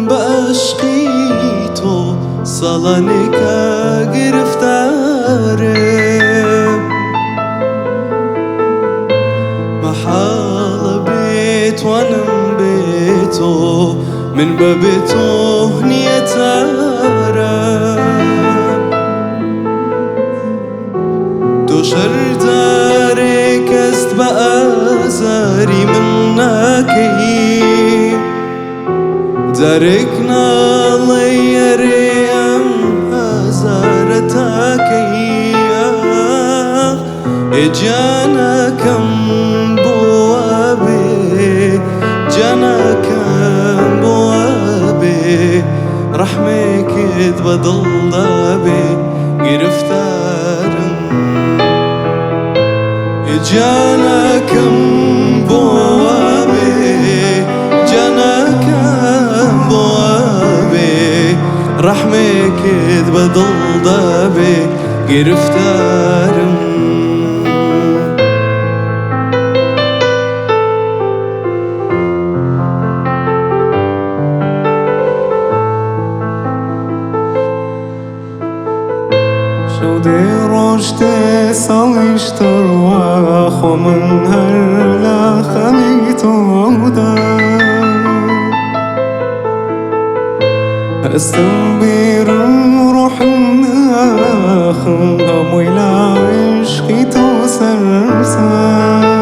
بە ئەشقی تۆ ساڵانێکە گرفتارم مەحاڵە بێتوانم بێ تۆ من بە بێ تۆ نییە چارە تۆ شەرجارێ کەست بە ئازاری من ناکەی جارێک ناڵێی ئەرێ ئەم ئازارە تاکەی ئاخ ئێ گیانەکەم بۆ وابێ گیانەکەم بۆ وابێ ڕەحمێکت بە دڵدا بێ گرفتارم گیانەکەم بۆ وابێ گیانەکەم بۆ وابێ ڕەحمێکت بە دڵدا بێ گرفتارم. شەو دێ ڕۆژ دێ ساڵیش دەڕوا خۆ من هەر لە خەمی تۆدا هەستم بیرم ڕۆحم ناخم هەمووی لە عیشقی تۆ سەرسام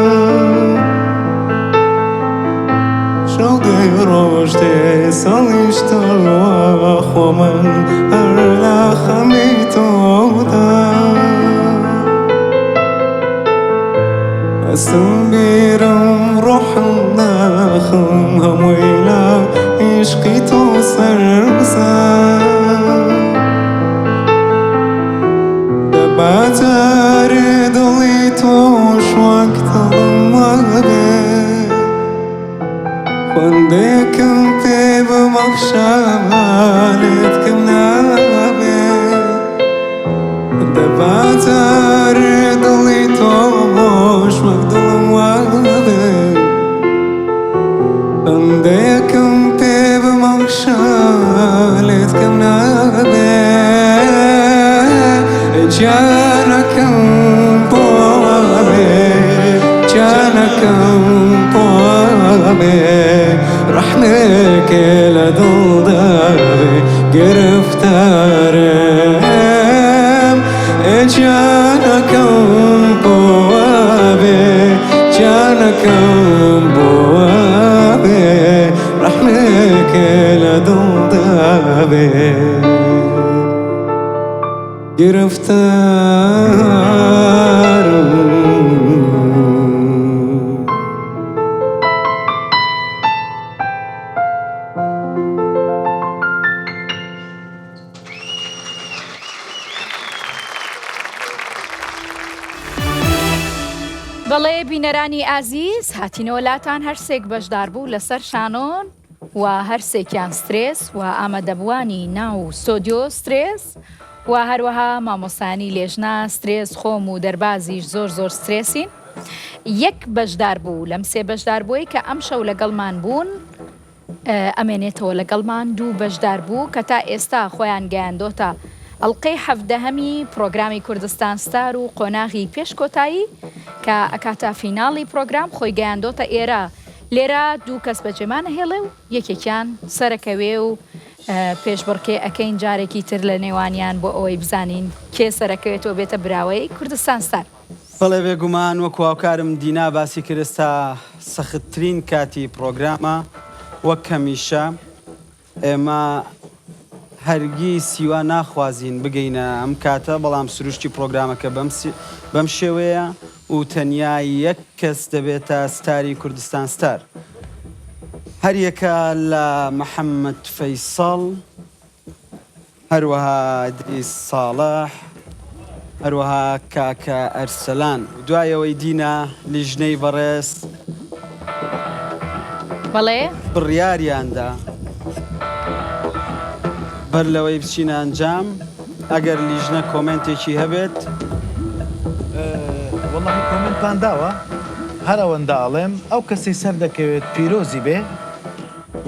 شەو دێ ڕۆژ دێ ساڵیش دەڕوا خۆ من هەر لە خەمی تۆدا. هەستم بیرم ڕۆحم ناخم هەمووی لە عیشقی تۆ سەرسام دەبا جارێ دڵی تۆش وەک دڵم وابێ خوندێکم پێ ببەخشە لێت کەم نابێ دەبا جارێ دڵی تۆش وەک دڵم وابێ خەندەیەکم پێ ببەخشە لێت کەم نابێ گیانەکەم بۆ وابێ گیانەکەم بۆ وابێ ڕەحمێکێ لە دڵدا بێ گرفتارم ئێ گیانەکەم بۆ وابێ گیانەکەم بۆ وابێ ڕەحمێکێ لە دڵدا بێ گرفتارم. بەڵێ بینەرانی ئازیز هاتینەوە لاتان هەرسێک بەشدار بوو لەسەر شانۆن و هەرسێکیان سترێس و ئامادەبووانی ناو ستۆدیۆ سترێس و هەروەها مامۆستایانی لێژنە سترێس خۆم و دەربازیش زۆر زۆر سترێسین یەک بەشدار بوو لەم سێ بەشدار بووی کە ئەمشەو لەگەڵمان بوون ئەمێنێتەوە لەگەڵمان دوو بەشدار بوو کە تا ئێستا خۆیان گەیاندۆتە ئەڵقەی حەڤدەهەمی پڕۆگرامی کوردستان ستار و قۆناغی پێش کۆتایی کە ئەکاتە فیناڵی پڕۆگرام خۆی گەیاندۆتە ئێرە لێرە دوو کەس بەجێمان ئەهێڵێ و یەکێکیان سەرەکەوێ و پێشبڕکێ ئەکەین جارێکی تر لە نێوانیان بۆ ئەوەی بزانین کێ سەرەکەوێتەوە بێتە براوەی کوردستان ستار. بەڵێ بێگومان وەکو هاوکارم دینا باسی کرد ئێستا سەختترین کاتی پڕۆگرامە وەک هەمیشە ئێمە هەرگیز هیوا ناخوازین بگەینە ئەم کاتە بەڵام سروشتی پڕۆگرامەکە بەم شێوەیە و تەنیا یەک کەس دەبێتە ستاری کوردستان ستار هەریەکە لە محەممەد فەیسەڵ هەروەها ئیدریس ساڵح، هەروەها کاکە ئەرسەلان. دوای ئەوەی دینا لیژنەی بەڕێز بەڵێ. بڕیاریان دا بەر لەوەی بچینە ئەنجام ئەگەر لیژنە کۆمێنتێکی هەبێت. وەڵاهی کۆمێنتمان داوە هەر ئەوەندە ئەڵێم ئەو کەسەی سەردەکەوێت پیرۆزی بێ.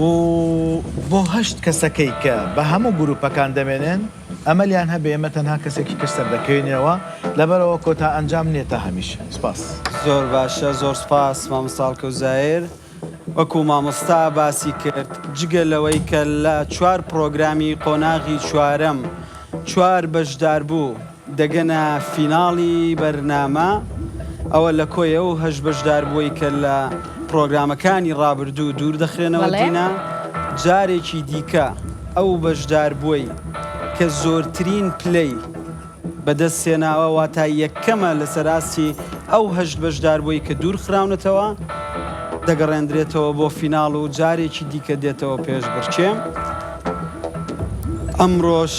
و بۆ هەشت کەسەکەی کە بە هەموو گروپەکان دەمێنێن ئەمەلیان هەبێ ئێمە تەنها کەسێکی کەش سەردەکەوینەوە لەبەرئەوە کۆتا ئەنجام نیە تا هەمیشە سپاس. زۆر باشە زۆر سپاس مامۆستا هەڵکەوت زاهیر وەکو مامۆستا باسی کرد جگە لەوەی کە لە چوار پڕۆگرامی قۆناغی چوارەم چوار بەشداربوو دەگەنە فیناڵی بەرنامە، ئەوە لە کۆی ئەو هەشت بەشداربووەی کە لە پڕۆگرامەکانی ڕابردوو دوور دەخرێنەوە بەڵێ. دینا، جارێکی دیکە ئەو بەشداربووەی کە زۆرترین پلەی بەدەست هێناوە واتا یەکەمە لەسەر ئاستی ئەو هەشت بەشداربووەی کە دوور خراونەتەوە دەگەڕێندرێتەوە بۆ فیناڵ و جارێکی دیکە دێتەوە پێشبڕکێ. ئەمڕۆش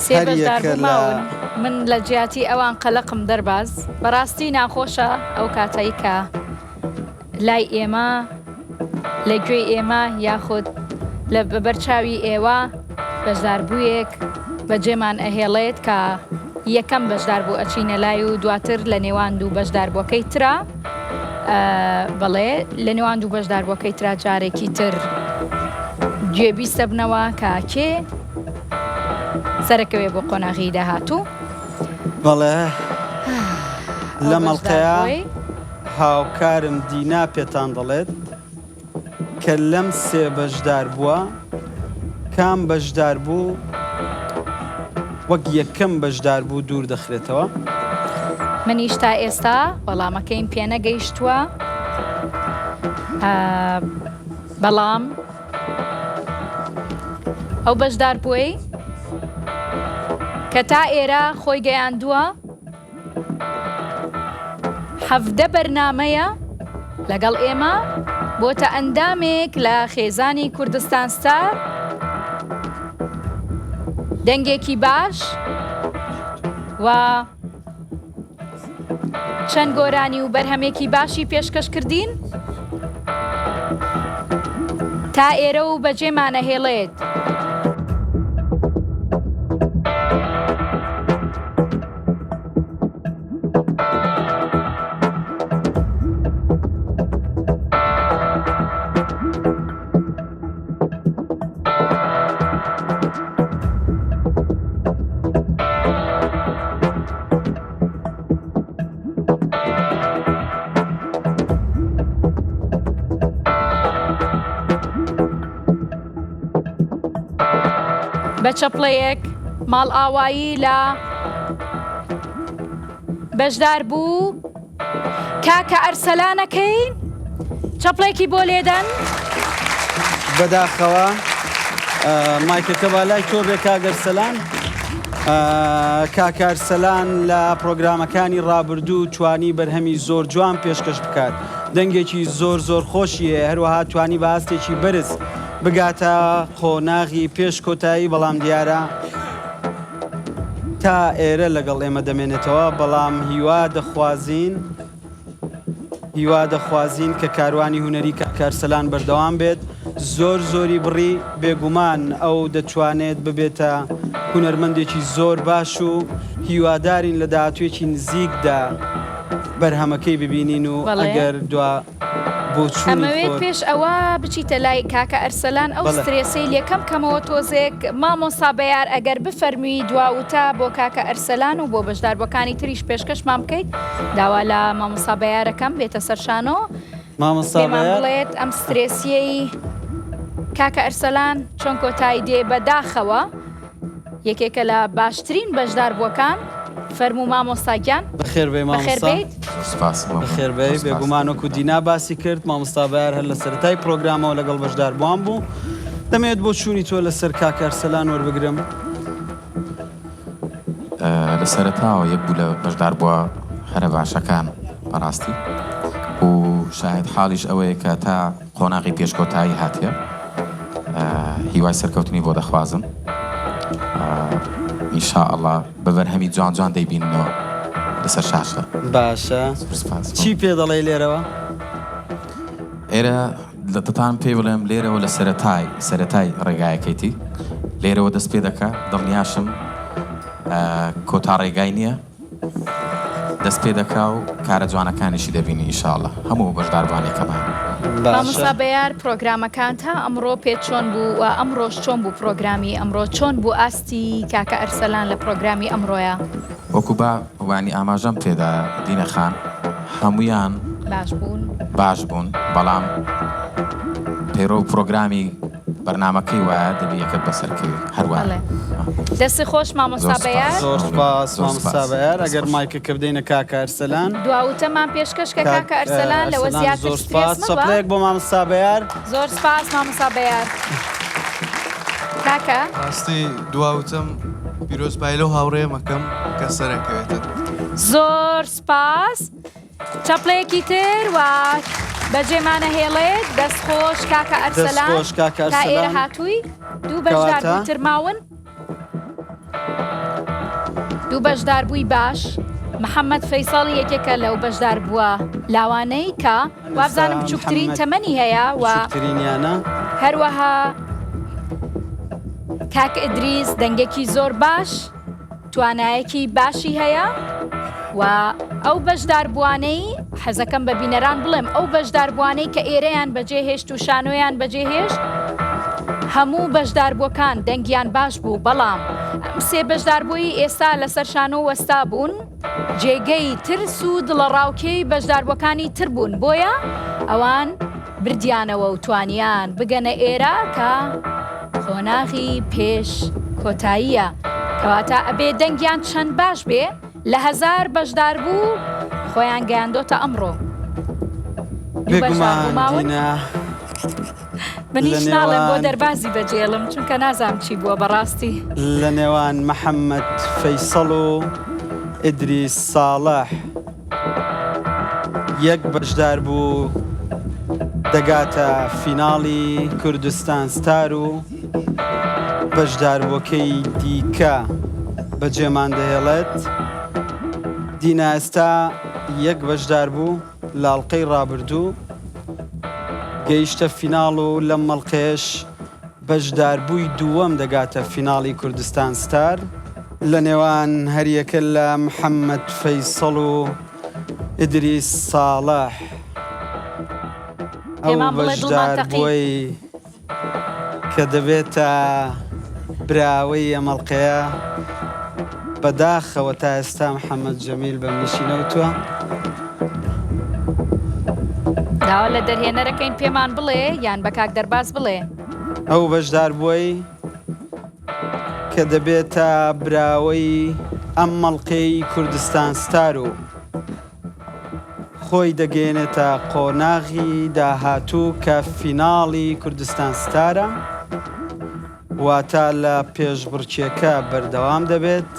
سێ هەریەکە بەشداربوو لە. ماون من لە جیاتی ئەوان قەلەقم دەرباز بەڕاستی ناخۆشە ئەو کاتەی کە لای ئێمە لە گوێی ئێمە یاخود لە بەرچاوی ئێوە بەشداربوویەک بەجێمان ئەهێڵێت کە یەکەم بەشداربوو ئەچینە لای و دواتر لە نێوان دوو بەشداربووەکەی ترا بەڵێ لە نێوان دوو بەشداربووەکەی ترا جارێکی تر گوێبیست دەبنەوە کە کێ سەرەکەوێ بۆ قۆناغی داهاتوو. بەڵێ ئەو لەم ئەڵقەیە بەشداربووەی هاوکارم دینا پێتان دەڵێت کە لەم سێ بەشداربووە کام بەشداربوو وەک یەکەم بەشداربوو دوور دەخرێتەوە؟ منیش تا ئێستا وەڵامەکەیم پێنەگەیشتووە بەڵام ئەو بەشداربووەی کە تا ئێرە خۆی گەیاندووە. 17 بەرنامەیە لەگەڵ ئێمە بۆتە ئەندامێک لە خێزانی کوردستان ستار دەنگێکی باش و چەند گۆرانی و بەرهەمێکی باشی پێشکەش کردین تا ئێرە و بەجێمانەهێڵێت. بە چەپڵەیەک ماڵئاوایی لە بەشدار بوو کاکە ئەرسەلانەکەین چەپڵێکی بۆ لێدەن. بەداخەوە مایکەکە با لای تۆ بێ کاک ئەرسەلان. کاک ئەرسەلان لە پرۆگرامەکانی ڕابردوو توانی بەرهەمی زۆر جوان پێشکەش بکات دەنگێکی زۆر زۆر خۆشی هەیە هەروەها توانی بە ئاستێکی بەرز بگاتە قۆناغی پێش کۆتایی بەڵام دیارە تا ئێرە لەگەڵ ئێمە دەمێنێتەوە، بەڵام هیوا دەخوازین هیوا دەخوازین کە کاروانی هونەری کاک ئەرسەلان بەردەوام بێت، زۆر زۆری بڕی، بێگومان ئەو دەتوانێت ببێتە هونەرمەندێکی زۆر باش و هیوادارین لە داهاتوویەکی نزیکدا بەرهەمەکەی ببینین و ئەگەر دوا بۆچوونی ئەمەوێت خۆت. پێش ئەوە بچیتە لای کاکە ئەرسەلان ئەو بەڵێ. سترێسەی لێکەم کەمەوە تۆزێک مامۆستا بەیار ئەگەر بفەرمووی دوا وتە بۆ کاکە ئەرسەلان و بۆ بەشداربووەکانی تریش پێشکەشمان بکەیت داوا لە مامۆستا بەیارەکەم بێتە سەر شانۆ مامۆستا پێمان بەیار. بڵێت ئەم سترێسیەی کاکە ئەرسەلان چۆن کۆتایی دێ بە داخەوە یەکێکە لە باشترین بەشداربووەکان فەرموو مامۆستا گیان. بەخێربێی بەخێر مامۆستا. بێیت. زۆر سوپاس مەمنون. بەخێربێی زۆر سوپاس. بێگومان وەکو دینا باسی کرد مامۆستا بەیار هەر لە سەرەتای پرۆگرامەوە لەگەڵ بەشداربووان بوو دەمەوێت بۆچوونی تۆ لەسەر کاک ئەرسەلان وەربگرم. لە سەرەتاوە یەک بوو لە بەشداربووە هەرە باشەکان بەڕاستی و شاهد حاڵیش ئەوەیە کە تا قۆناغی پێش کۆتایی هاتیە هیوای سەرکەوتنی بۆ دەخوازم ان شاء اللە بە بەرهەمی جوان جوان دەیبیننەوە لەسەر شاشە. باشە چی پێ دەڵێی لێرەوە؟ ئێرە دەتان پێی بڵێم لێرەوە لە سەرەتای سەرەتای ڕێگایەکەیتی لێرەوە دەست پێ دەکا دڵنیاشم کۆتا ڕێگای نییە دەست پێ دەکا و کارە جوانەکانیشی دەبینی ان شاء اللە هەموو بەشداربووانی کەمان. مامۆستا بەیار پرۆگرامەکان تا ئەمڕۆ پێت چۆن بوو و ئەمڕۆش چۆن بوو پرۆگرامی ئەمڕۆ چۆن بوو ئاستی کاکە ئەرسەلان لە پرۆگرامی ئەمڕۆیا؟ وەکو با وانی ئاماژەم پێدا دینە خان هەموویان باش بوون باش بوون بەڵام پەیڕەو پرۆگرامی بەرنامەکەی وایە دەبی یەکەک بەسەر کەوی هەر وایە. بەڵێ دەست خۆش مامۆستا زۆر سوپاس. بەیار. زۆر سوپاس زۆر مامۆستا سوپاس. بەیار دەست ئەگەر خۆش. مایکەکە بدەینە کاکە ئەرسەلان. دوا وتەمان پێشکەش کە کاک کاکە ئەرسەلان لەوە ئەرسەلان زیاتر زۆر سترێس سوپاس. مەبە. چەپڵەیەک بۆ مامۆستا بەیار. زۆر سوپاس مامۆستا بەیار. کاکە. ڕاستی دوا وتەم پیرۆزبایی لەو هاوڕێیەم ئەکەم کە سەرەکەوێتن. زۆر سوپاس. چەپڵەیەکی تر و بەجێمانەهێڵێت. دەست خۆش کاکە دەست ئەرسەلان خۆش کاکە تا ئێرە ئەرسەلان. هاتووی. دوو بەشدار کەواتە؟ بووی تر ماون. دوو بەشداربووی باش محەممەد فەیسەڵ یەکێکە لەو بەشداربووە لاوانەی کە وابزانم بچووکترین تەمەنی هەیە و بچووکترینیانە. هەروەها کاک ئیدریس دەنگێکی زۆر باش توانایەکی باشی هەیە و ئەو بەشداربووانەی حەزەکەم بە بینەران بڵێم ئەو بەشداربووانەی کە ئێرەیان بەجێهێشت و شانۆیان بەجێهێشت هەموو بەشداربووەکان دەنگیان باش بوو بەڵام ئەم سێ بەشداربووی ئێستا لەسەر شانۆ وەستا بوون جێگەی ترس و دڵەڕاوکێی بەشداربووەکانی تر بوون بۆیە ئەوان بردیانەوە و توانیان بگەنە ئێرە کە قۆناغی پێش کۆتاییە کەواتە ئەبێ دەنگیان چەند باش بێ لە هەزار بەشداربوو خۆیان گەیاندۆتە ئەمڕۆ. دوو بەشداربوو بێگومان ماون. دینا منیش لە ناڵێم بۆ نێوان دەربازی بەجێڵم چونکە نازانم چی بووە بەڕاستی. لە نێوان محەممەد فەیسەڵ و ئیدریس ساڵح. یەک بەشدار بوو دەگاتە فیناڵی کوردستان ستار و بەشداربووەکەی دیکە بەجێمان دەهێڵێت. دینا ئێستا یەک بەشدار بوو لە ئەڵقەی ڕابردوو گەیشتە فیناڵ و لەم مەڵقەیەش بەشداربووی دووەم دەگاتە فیناڵی کوردستان ستار لە نێوان هەریەکە لە محەممەد فەیسەڵ و ئیدریس ساڵح ئەو پێمان بڵێ دڵمان تەقی. بەشداربووەی کە دەبێتە براوەی ئەم ئەڵقەیە بەداخەوە تا ئێستا محەممەد جەمیل بە منیشی نەوتووە. داوا لە دەرهێنەرەکەین پێمان بڵێ یان بە کاک دەرباز بڵێ. ئەو بەشداربووەی کە دەبێتە براوەی ئەم مەڵقەی کوردستان ستار و خۆی دەگەیەنێتە قۆناغی داهاتوو کە فیناڵی کوردستان ستارە، واتە لە پێشبڕکێکە بەردەوام دەبێت.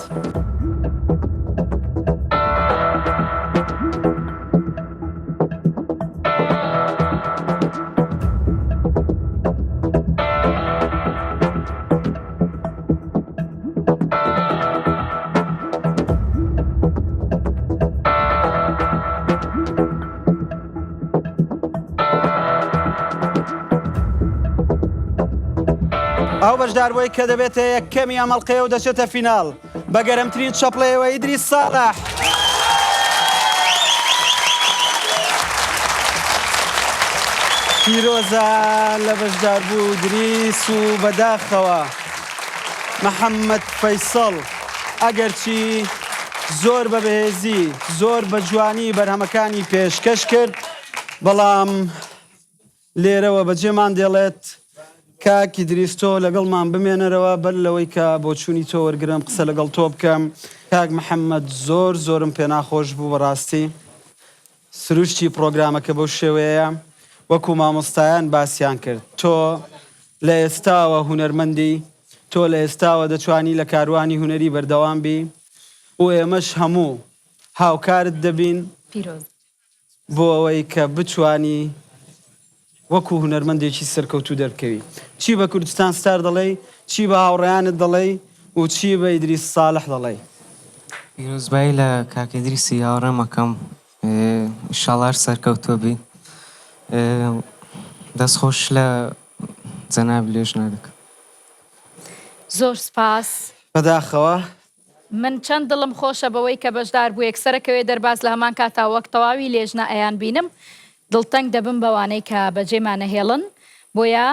ئەو بەشداربووەی کە دەبێتە یەکەمی ئەم ئەڵقەیە و دەچێتە فیناڵ بە گەرمترین چەپڵەیەوە ئیدریس ساڵح. پیرۆزە لە بەشداربوو دریس و بەداخەوە محەممەد فەیسەڵ ئەگەرچی زۆر بە بەهێزی زۆر بە جوانی بەرهەمەکانی پێشکەش کرد بەڵام لێرەوە بەجێمان دێڵێت. کاک ئیدریس تۆ لەگەڵمان بمێنەرەوە بەر لەوەی کە بۆچوونی تۆ وەرگرم قسە لەگەڵ تۆ بکەم. کاک محەممەد زۆر زۆرم پێناخۆش بوو بەڕاستی سروشتی پڕۆگرامەکە بەو شێوەیەیە وەکو مامۆستایان باسیان کرد تۆ لە ئێستاوە هونەرمەندی تۆ لە ئێستاوە دەتوانی لە کاروانی هونەری بەردەوام بی و ئێمەش هەموو هاوکارت دەبین. پیرۆز. بۆ ئەوەی کە بتوانی وەکو هونەرمەندێکی سەرکەوتوو دەربکەوی. چی بە کوردستان ستار دەڵێی، چی بە هاوڕێیانت دەڵێی و چی بە ئیدریس ساڵح دەڵێی؟ پیرۆزبایی لە کاک ئیدریسی هاوڕێم ئەکەم ئیشاڵا هەر سەرکەوتوو بی دەست خۆش لە جەنابی لێژنە دەکەم. زۆر سپاس. بەداخەوە من چەند دڵم خۆشە بەوەی کە بەشدار بوویەک سەرەکەوێ دەرباز لە هەمان کاتا وەک تەواوی لێژنە ئەیان بینم دڵتەنگ دەبم بەوانەی کە بەجێمان ئەهێڵن بۆیە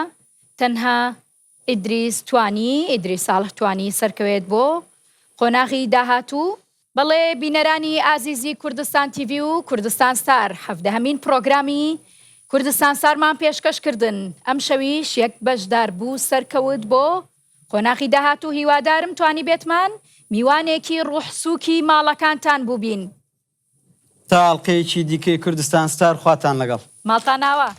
تەنها ئیدریس توانی ئیدریس ساڵح توانی سەرکەوێت بۆ قۆناغی داهاتوو. بەڵێ بینەرانی ئازیزی کوردستان تیڤی و کوردستان ستار حەڤدەهەمین پڕۆگرامی کوردستان ستارمان پێشکەش کردن ئەمشەویش یەک بەشداربوو سەرکەوت بۆ قۆناغی داهاتوو هیوادارم توانیبێتمان میوانێکی ڕوح سوکی ماڵەکانتان بووبین. تا ئەڵقەیەکی دیکەی کوردستان ستار خواتان لەگەڵ. ماڵتان ئاوا.